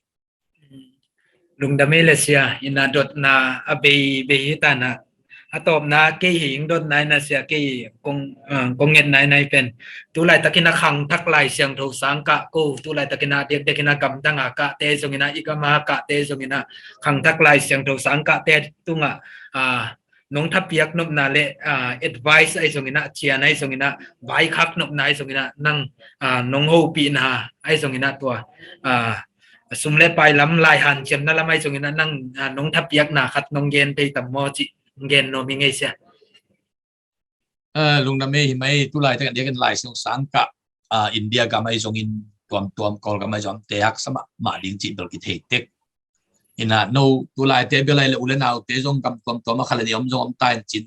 Lungdam ei le sia. In ah dotna a bei bei hi ta in ah, a tawpna kei hi ing dotna in ah sia, kei kong, a, kong ngetna in ah hih pen tu laitakin ah khangthak Lai Siangtho sang kah ko, tu laitakin ah diakdiakin ah gamdang a kahte zongin ah, i gam a kahte zongin ah khangthak Lai Siangtho sang kahte tungah, a, nong thapiak nopna le, a, advice ahi zongin ah, cian ahi zongin ah, vaikhak nopna ahi zongin ah, nang, a, nong hopihna ahi zongin ah, tua, a, sum le pai lam, lai hanciamna lam ahi zongin ah, nang, a, nong thapiakna khat nong gen thei tam maw cih gen nuam ing ei sia. Eh, lungdam ei, hi mai. Tulai te kan diakin Lai Siangtho sang kah, ah, India gam ahi zongin tuamtuam, Kawl gam ahi zong te haksa mahmah ding cih bel kithei tek. Ina no tulai te bel ai le u le nau te zong gam tuamtuam a khat le nih om zong om ta in cin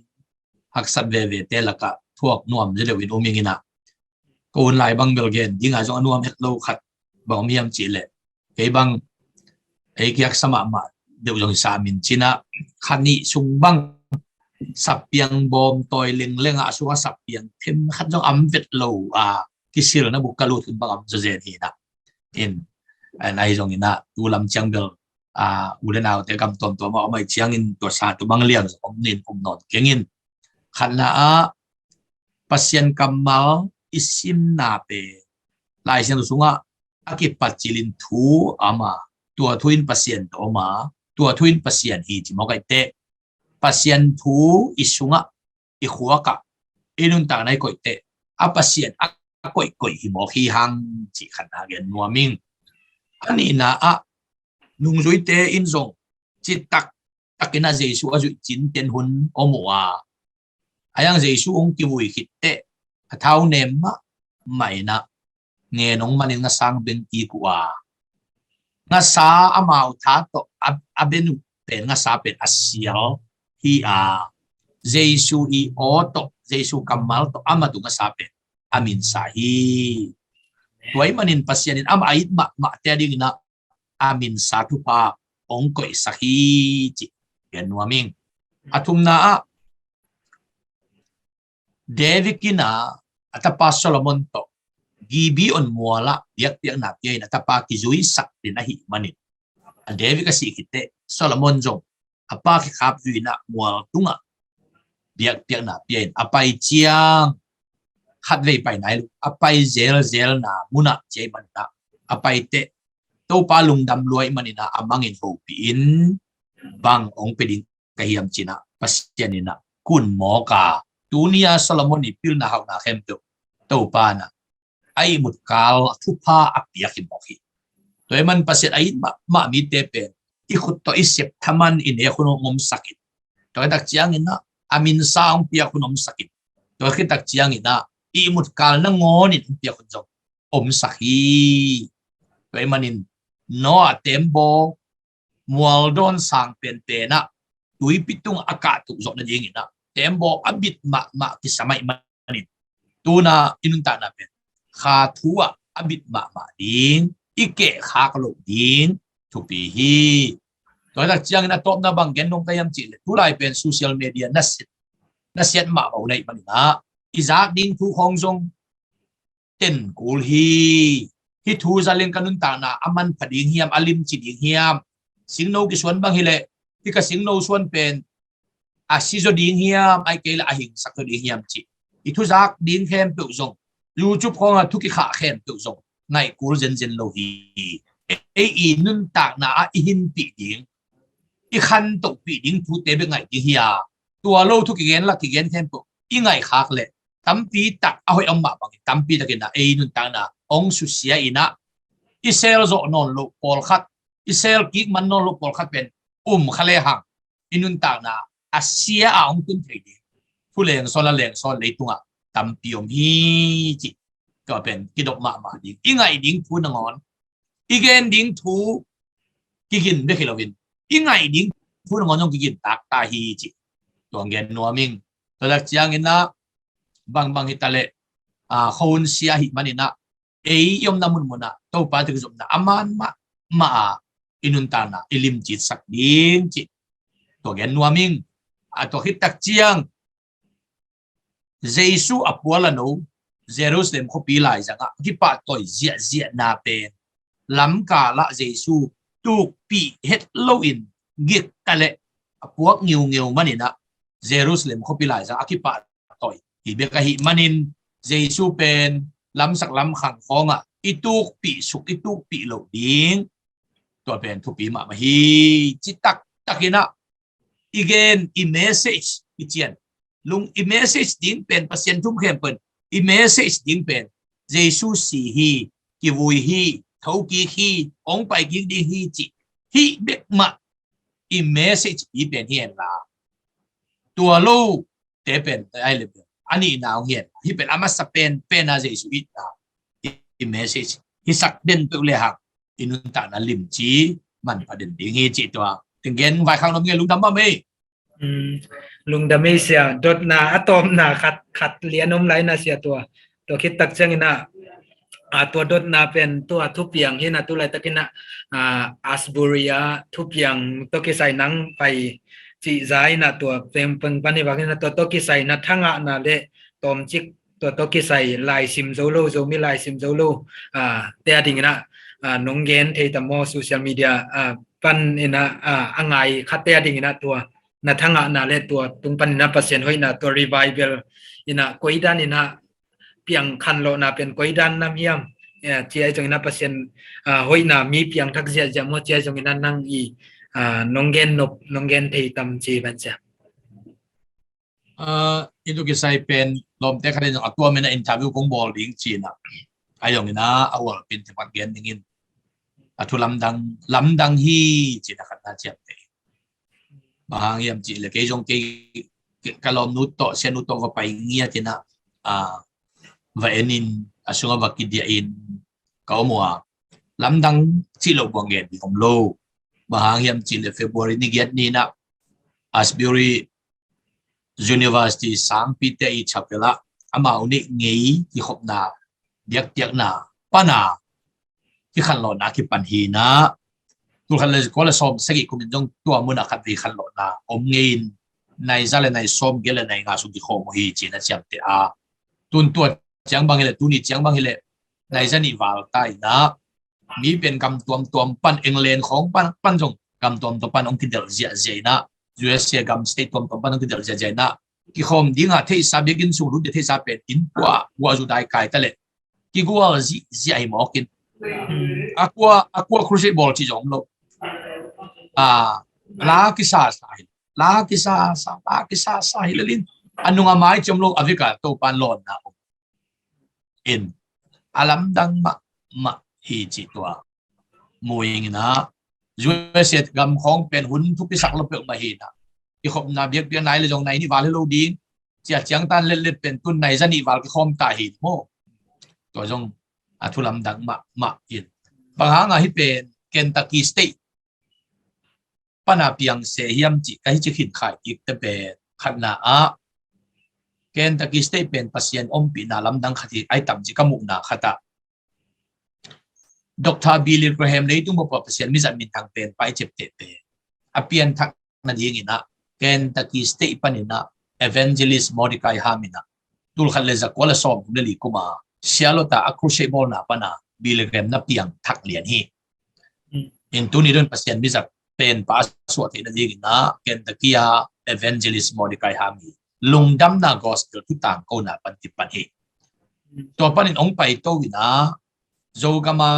haksat veve te lakah thuak nuam zia deuh in um ing ina. Ko hun lai bang bel gen ding a zong a nuam het lo khat bang om hiam cih leh, kei bang ei kiaksa mahmah deuh zong hi sa min cin ah, kha nih sung bang sapiang bawm tawi lengleng ah a sung a sapiang them khat zong am vet lo a, kisilna buk ka lut hun bang am zazen hi na. In, in ahi zong ina tu lam ciang bel, ah, u le nau te gam tuamtuam ah om ahi ciangin tua sa tu bang liang zong om nin um nawn keng in. Khatna ah Pasian kammal i simna pen Lai Siangtho sungah a kipat cilin thu a om a, tua thu in Pasian tawh om a, tua thu in Pasian hi ci mawk ahi teh, Pasian thu i sungah, i khuakah, i nuntakna i koih teh a Pasian a koihkoih hi mawk hi hang cih khatna gen nuam ing. A nihna ah nungzuite in zong citak takin a Jesu a zuih cin ten hun om uh a, a yang Jesu hong kivui khit teh a thau nem mahmah ina ngen hong manin ngasa hong beng kik uh a, ngasa amau tha tawh a, a ben uh pen ngasa pen a sial hi a, Jesu i aw tawh, Jesu kammal tawh a mat uh ngasa pen a minsa hi. Tua ahih manin Pasian in amah a it mahmah te a dingin ah a minsa thupha hong koihsak hi cih gen nuam ing. A thumna ah David in ah a tapa Solomon tawh Gibeon mual ah biakpiakna pia in a tapa kizuisak ding ahih manin, a David a sih khit teh Solomon zong a pa kikhap zui in ah mual tungah biakpiakna pia in a pai ciang khatvei pai nai lo, a pai zelzelna munah ci ahih manin ah a pai teh Topa lungdam lua ahih manin ah a mangin hopih in bang hong pia ding ka hiam cin ah Pasian in ah kun mawk a, tuni a Solomon i pilna hauhna khempeuh Topa in ah a ihmut kal a thupha a piak hi mawk hi. Tua ahih man Pasian a it mahmah mite pen i khut tawh i sep thaman i nek hun hong omsak in, tua khit tak ciangin ah a minsa hong piak hun omsak in, tua khit tak ciangin ah i ihmut kal nangawn in hong piak hun zong omsak hi. Tua ahih manin Noah tembaw mual dawn sang penpen ah tuipi tungah a kahtuh zawh nadingin ah tembaw a bit mahmah kisam ahih manin, tu-in ah i nuntakna pen kha thu ah a bit mahmah ding, i kehkhak loh ding thupi hi. Tua tak ciangin a tawpna bang gen nuam ka hiam cih leh, tulai pen social media nasiat, nasiat mah bawh na hih manin ah i zak ding thu khawng zong ten kul hi. Hih thu za leng ka nuntakna a manpha ding hiam, a limci ding hiam? Singno kisuan bang hi leh hih ka singno suan pen a si zaw ding hiam, ahih kei leh a hingsak zaw ding hiam cih i thuzak ding khempeuh zong, YouTube khawng a thu kikhah khempeuh zong ngaih kul zenzen lo hi. Ei i nuntakna ah i hinpih ding, i khantohpih ding thute bek ngaih ding hi a, tua lo thu kigen la kigen khempeuh i ngaihkhak leh tampi tak a hoih om mah bangin tampi takin ah ei nuntakna hong susia in ah i sel zawh nawn loh pawlkhat, i sel kik man nawn loh pawlkhat pen um kha lehang i nuntakna a sia a hong tun thei ding thu lengsawn a lengsawn leitungah tampi om hi cih tua pen kidop mahmah ding. I ngaih ding thu nangawn, i gen ding thu kigin bek hi loin i ngaih ding thu nangawn zong kigin taktak hi cih tua gen nuam ing. Tua tak ciangin ah bangbang hi ta leh, ah, khuahun sia ahih manin ah ei i omna munmun ah Topa tawh kizopna a man mahmah a i nuntakna i limcitsak ding cih tua gen nuam ing. A tua khit tak ciang Jesu a pual a no Jerusalem khuapi laizang ah a kipahtawi ziahziahna pen lamkal ah Jesu tukpih het loin gik ta leh a puak ngiungeu manin ah Jerusalem khuapi laizang a kipahtawi hi bek ahih manin Jesu pen lamsak lamkhang khawng ah i tukpih suk, i tukpih loh ding tua pen thupi mahmah hi. Ci taktakin ah i gen, i message i cian lung, i message ding pen Pasian thu khempeuh in i message ding pen Jesu si hi, kivui hi, thokik hi, hong paikik ding hi cih hih bek mah i message pi pen hi hen la, tua lo te pen ai le pen a nihna hong hi hen. Hih pen a masa pen pen a Jesu itna i message hisak den peuh le hang i nuntakna limci manpha den ding hi cih tua tenggen vaikhak nuam ngei. Lungdam mah mei. Lungdam ei sia. Dotna a tawpna khat khat lian om lai na sia tua. Tua khit tak ciangin ah, tua dotna pen tua thupiang hi na, tu laitakin ah Asbury a thupiang tawh kisai nang pai cih za in ah tua pengpeng pan hi bangin ah tua tawh kisai na thangahna le tawmcik tua tawh kisai laisim zo lo, Zomi laisim zo lo te a dingin ah nong gen thei tam maw, social media pan in ah a ngai khat te a dingin ah tua na thangahna le tua tung panin ah Pasian hoihna tua revival in ah koidan in ah piang khanlawhna pen koidan nam hiam? Cia i zongin ah Pasian hoihna mi piang thak ziahziah maw, cia i zongin ah nang i nong gen nop, nong gen thei tam ci ban cia. Itu kisai pen lawmte khat in a tua min a interview kong bawl ding cina a zongin ah a hualpin themkhat gen dingin a thu lamdang lamdang hi cina khat na ciamte. Bang hang hiam cih le kei zong kei ka lawmnu tawh sianu tawh va pai ngiat in ah va en in a sungah va kidiah in ka om uh a, lamdang cih loh buang ngen ding om lo. Bang hang hiam cih le February ni giat ni in ah Asbury University sangpite i chapel ah amau nih ngei kikhopna biakpiakna pana kikhanlawhna kipan hi in ah, tulkhat le kua le sawm sagih kumin zong tua munah khat vei khanlawhna om ngei in nai za le nai sawm giat le nai nga sung kikhawm uh hi cina ciamte a. Tun tua ciang bang hi le tuni ciang bang hi le nai za nih val ta in ah mi pen gam tuamtuam pan, England khawng pan pan zong gam tuamtuam pan hong kidelh ziahziah in ah, U S A gam state tuamtuam pan hong kidelh ziahziah in ah kikhawm dingah theihsa biakinn sung lut dia theihsa pen inn puah puah zu dai kai ta le kigual zihziah hi mawk in a kua a kua crusade bawl cih zong om lo. La kisasa hi, la kisasa, la kisasa hi lel in a nung a mai ci om lo, a vika Topan lawnna om in a lamdang mahmah hi cih tua mu ing in ah, U S A gam khawng pen hun thupisak lo peuhmah hi in ah, kikhopna biakpiak nai le zong nai nih val hi lo ding cia ciangtan letlet pen tun nai za nih val kikhawm ta hi maw. Tua zong a thu lamdang mahmah in bang hang a hih pen Kentucky State pana piang se hiam cih ka hi ci khin khai kik te pen khatna ah Kentucky State pen Pasian ompihna lamdang khat hi ai tam ci ka muhna khat ah Doctor Billy Graham leitung bup ah Pasian mizat minthang pen pai ciapteh pen a pianthak nading in ah Kentucky State pan in ah Evangelist Mordecai Ham in ah tulkhat le zakua le sawmthum le li kum a Charlotte a crusade bawlna pan a Billy Graham na piangthak lian hi. In tuni dong Pasian mizat pen pa a suah theih nading in ah Kentucky a Evangelist Mordecai Ham hi. Lungdamna gospel thu tangkona pan kipan hi. Tua panin hong paito in ah Zogam a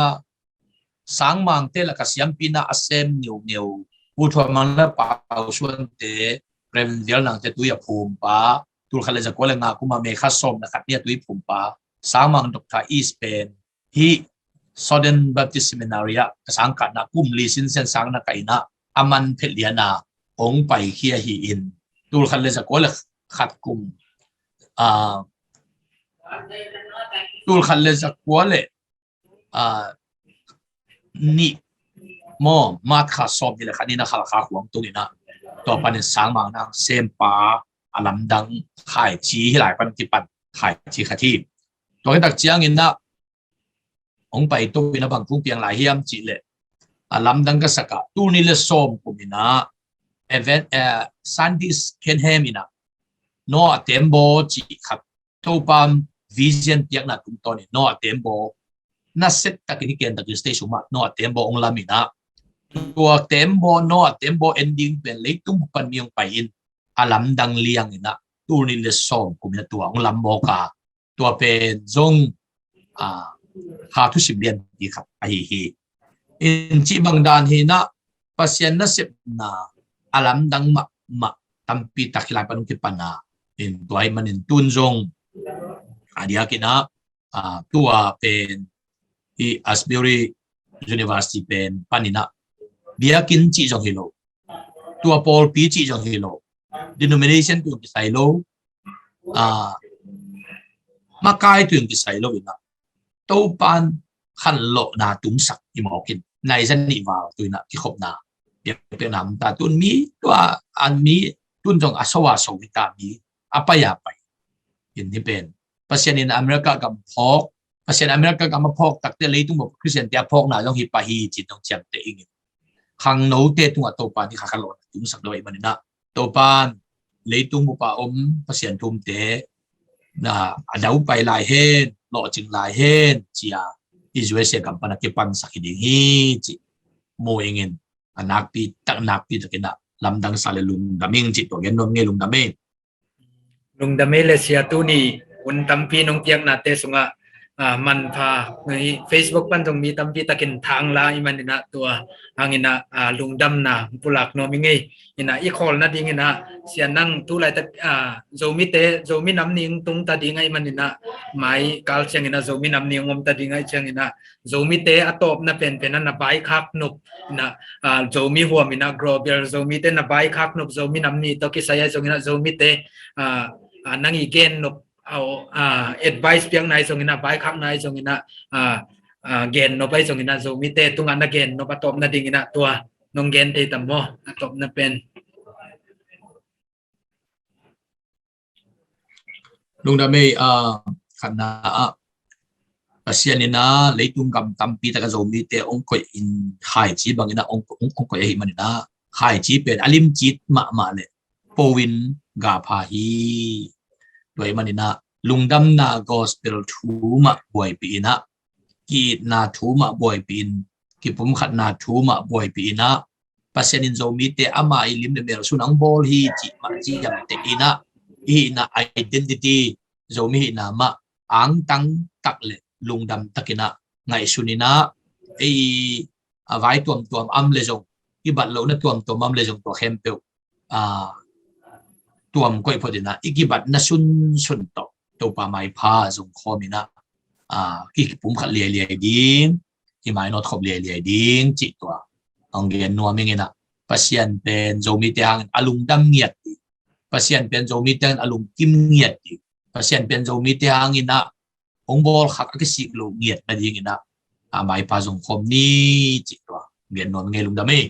sangmangte lak a siampi in ah a sem ngeungeu Pu Thua Mang le Pau Suante, Reverend Vial Nangte tui a phumpa, tulkhat le zakua le nga kum a May kha sawm le khat ni a tui phumpa Sangmang Doctor East pen hih Southern Baptist Seminary ah ka sangkahna kum li sinsen sang na ka in ah a man phet lian a hong paikhia hi in tulkhat le zakua le khat kum, tulkhat le zakua le nih maw, March kha sawm ni le khat ni in ah Khalkha khuang tung in ah tua panin sangmang nang sempa a lamdang khaici hi lai pan kipan khaici khat hi. Tua hi tak ciangin ah hong paito in ah bang thu piang lai hiam cih leh a lamdang ka sak ah tul nih le sawm kum in ah event, Scientist Ken Ham in ah Noah Tembaw cih khat Topa vision piakna tungtawn in Noah Tembaw naset takin hi Kentucky State sung ah Noah Tembaw hong lam in ah tua Tembaw, Noah Tembaw ending pen leitung bup pan mi hong pai in a lamdang liang in ah tul nih le sawm kum in ah tua hong lam mawk a, tua pen zong kha thusim lianpi khat ahi hi. In cih bang dan hi in ah Pasian nasepna a lamdang mahmah tampi tak hi lai pan hong kipan a, in tua ahih manin tun zong a diakin ah tua pen hih Asbury University pen pan in ah biakinn cih zong hi lo, tua pawlpi cih zong hi lo, denomination tung kisai lo, makai tu in kisai lo in ah, Topan khanlawhna tungsak i mawk in, nai za nih val tu in ah kikhopna piakpiakna om ta. Tun mi tua an mi tun zong a so a so hi ta, mi a pai a pai. In hi pen Pasian in America gam phawk, Pasian America gam a phawk takte leitung bup Khristian te a phawkna zong hi pah hi ci-in zong ciamteh ing in, khangnote tungah Topan i kha khanlawhna tungsak lo ahih manin ah, Topan leitung bup a om Pasian thumte na a dau pai lai hen, lawhcing lai hen ci-a i U S A gam pan a kipansak hi ding hi ci mu ing in, a nakpi tak, nakpi takin ah lamdang sa le lungdam ing ci tua gen nuam ing ei. Lungdam ei. Lungdam ei le sia, tuni hun tampi nong piaknate sungah, ah, manpha, Facebook pan zong mi tampi takin thang la ahih manin ah tua hangin ah, ah, lungdamna pulak nuam ing ei. In ah i khawl nadingin ah sia, nang tu laitak, ah, Zomite, Zomi Nam Ni hong tung ta ding ahih manin ah, mai kal ciangin ah Zomi Nam Ni hong om ta ding ahih ciangin ah Zomite a tawpna penpen ah na vaikhak nop in ah, ah, Zomi huam in ah Global Zomite na vaikhak nop Zomi Nam Ni tawh kisai ahi zongin ah Zomite, ah, ah, nang i gen nop, ah, ah, advice piakna ahi zongin ah, vaikhakna ahi zongin ah, ah, ah, gen nop ahi zongin ah Zomite tungah na gen nop a tawpna dingin ah tua nong gen thei tam maw, a tawpna pen? Lungdam ei. Ah, khatna ah Pasian in ah leitung gam tampi tak a Zomite hong koih in, khaici bangin ah hong, hong, hong koih ahih manin ah khaici pen a limci mahmah le po in gapha hi. Tua ahih manin ah lungdamna gospel thu mah buaipih in ah, ki-itna thu mah buaipih in, kipumkhatna thu mah buaipih in ah, Pasian in Zomite ama i lim le mel sung hong bawl hi cih mah ciamteh in ah, i hihna identity, Zomi hihna mah angtang tak le lungdam takin ah ngaihsun in ah, ei, a vai tuamtuam om le zong, i bat lohna tuamtuam om le zong, tua khempeuh, ah, tuam koih phot in ah i kibatna sunsun tawh Topa maipha zong khawm in ah, ah, kipumkhat liailiai ding, i mainawt khop liailiai ding cih tua hong gen nuam ing in ah, Pasian pen Zomite hangin a lungdam ngiat ding, Pasian pen Zomite hangin a lungkim ngiat ding, Pasian pen Zomite hangin ah hong bawlkhak a kisik loh ngiat nadingin ah, ah, maipha zong khawm ni cih tua gen nuam ing ei. Lungdam ei.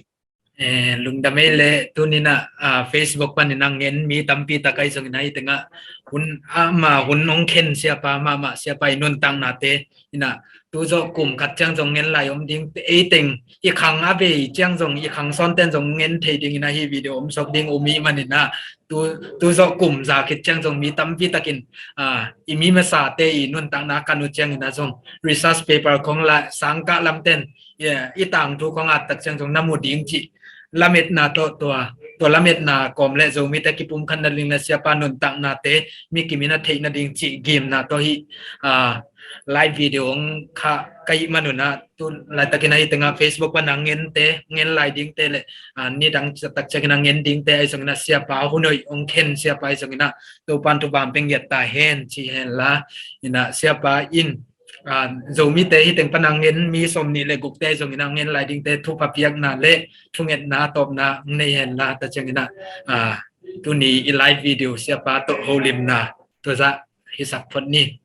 Eh, lungdam ei le. Tuni in ah, ah, Facebook panin ah ngen mi tampi tak ahi zongin ah, hih tengah hun, ah, ama hun hong khen siapa mahmah, siapa i nuntaknate in ah, tu zawh kum khat ciang zong ngen lai om ding, ei teng i khang a bei ciang zong, i khang sawnten zong ngen thei dingin ah hih video om sawk ding um ahih manin ah, tu, tu zawh kum za khit ciang zong mi tampi takin, ah, i mi masate i nuntakna kan uh ciangin ah zong research paper khong la sangkah lamten, i, i tangthu khong at tak ciang zong na mu ding cih lametna tawh tua, tua lametna kawm le Zomite kipumkhat nading le siapa nuntaknate mi kim in a theih nading cih gimna tawh hih, ah, live video hong khah ka hih manun ah, tu laitakin ah hih tengah Facebook pan a ngente, ngen lai dingte le, ah, nidang tak ciangin a ngen dingte ahi zongin ah, siapa hun hoih hong khen siapa ahi zongin ah, Topan thupha hong pia ngiat ta hen ci hen la. In ah siapa in, ah, Zomite hih teng pan a ngen mi sawmnih le gukte ahi zongin ah ngen lai dingte thupha piakna le thungetna tawpna hong nei hen la, ta ciangin ah, ah, tuni i live video siapa tawh holimna tua zah hisak phot ni.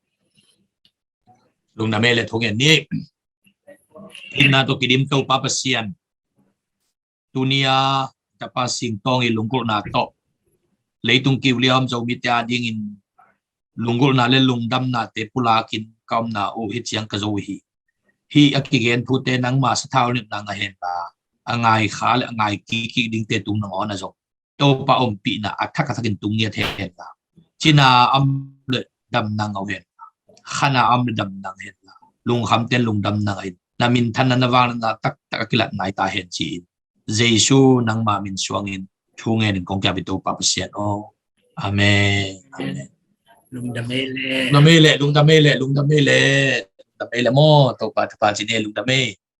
Lungdam ei le thungen ni. Itna tawh kidim Topa Pasian, tuni a Tapa Singtawng i lunggulhna tawh leitung kiuliam Zomite a dingin lunggulhna le lungdamnate pulakin ka omna uh hih ciang ka zo uh hi. Hih a kigen thute nangma sathau nitna ngah hen la, a ngai kha le a ngai kik kik dingte tung nangawn ah zong Topa ompihna a thak a thakin tung ngiat hen la, cina om le damna ngah uh hen la, khana om le damna ngah hen la, lungkhamte lungdamna ngah in, na minthanna na vangliatna taktak a kilat nai ta hen ci-in, Jesu nangma min suangin thu ngenin kong kiap hi Topa Pasian aw. Amen. Amen. Lungdam ei le. Lungdam ei le, lungdam ei le, lungdam ei le. Lungdam ei le maw, Topa thupha ci ni, lungdam ei.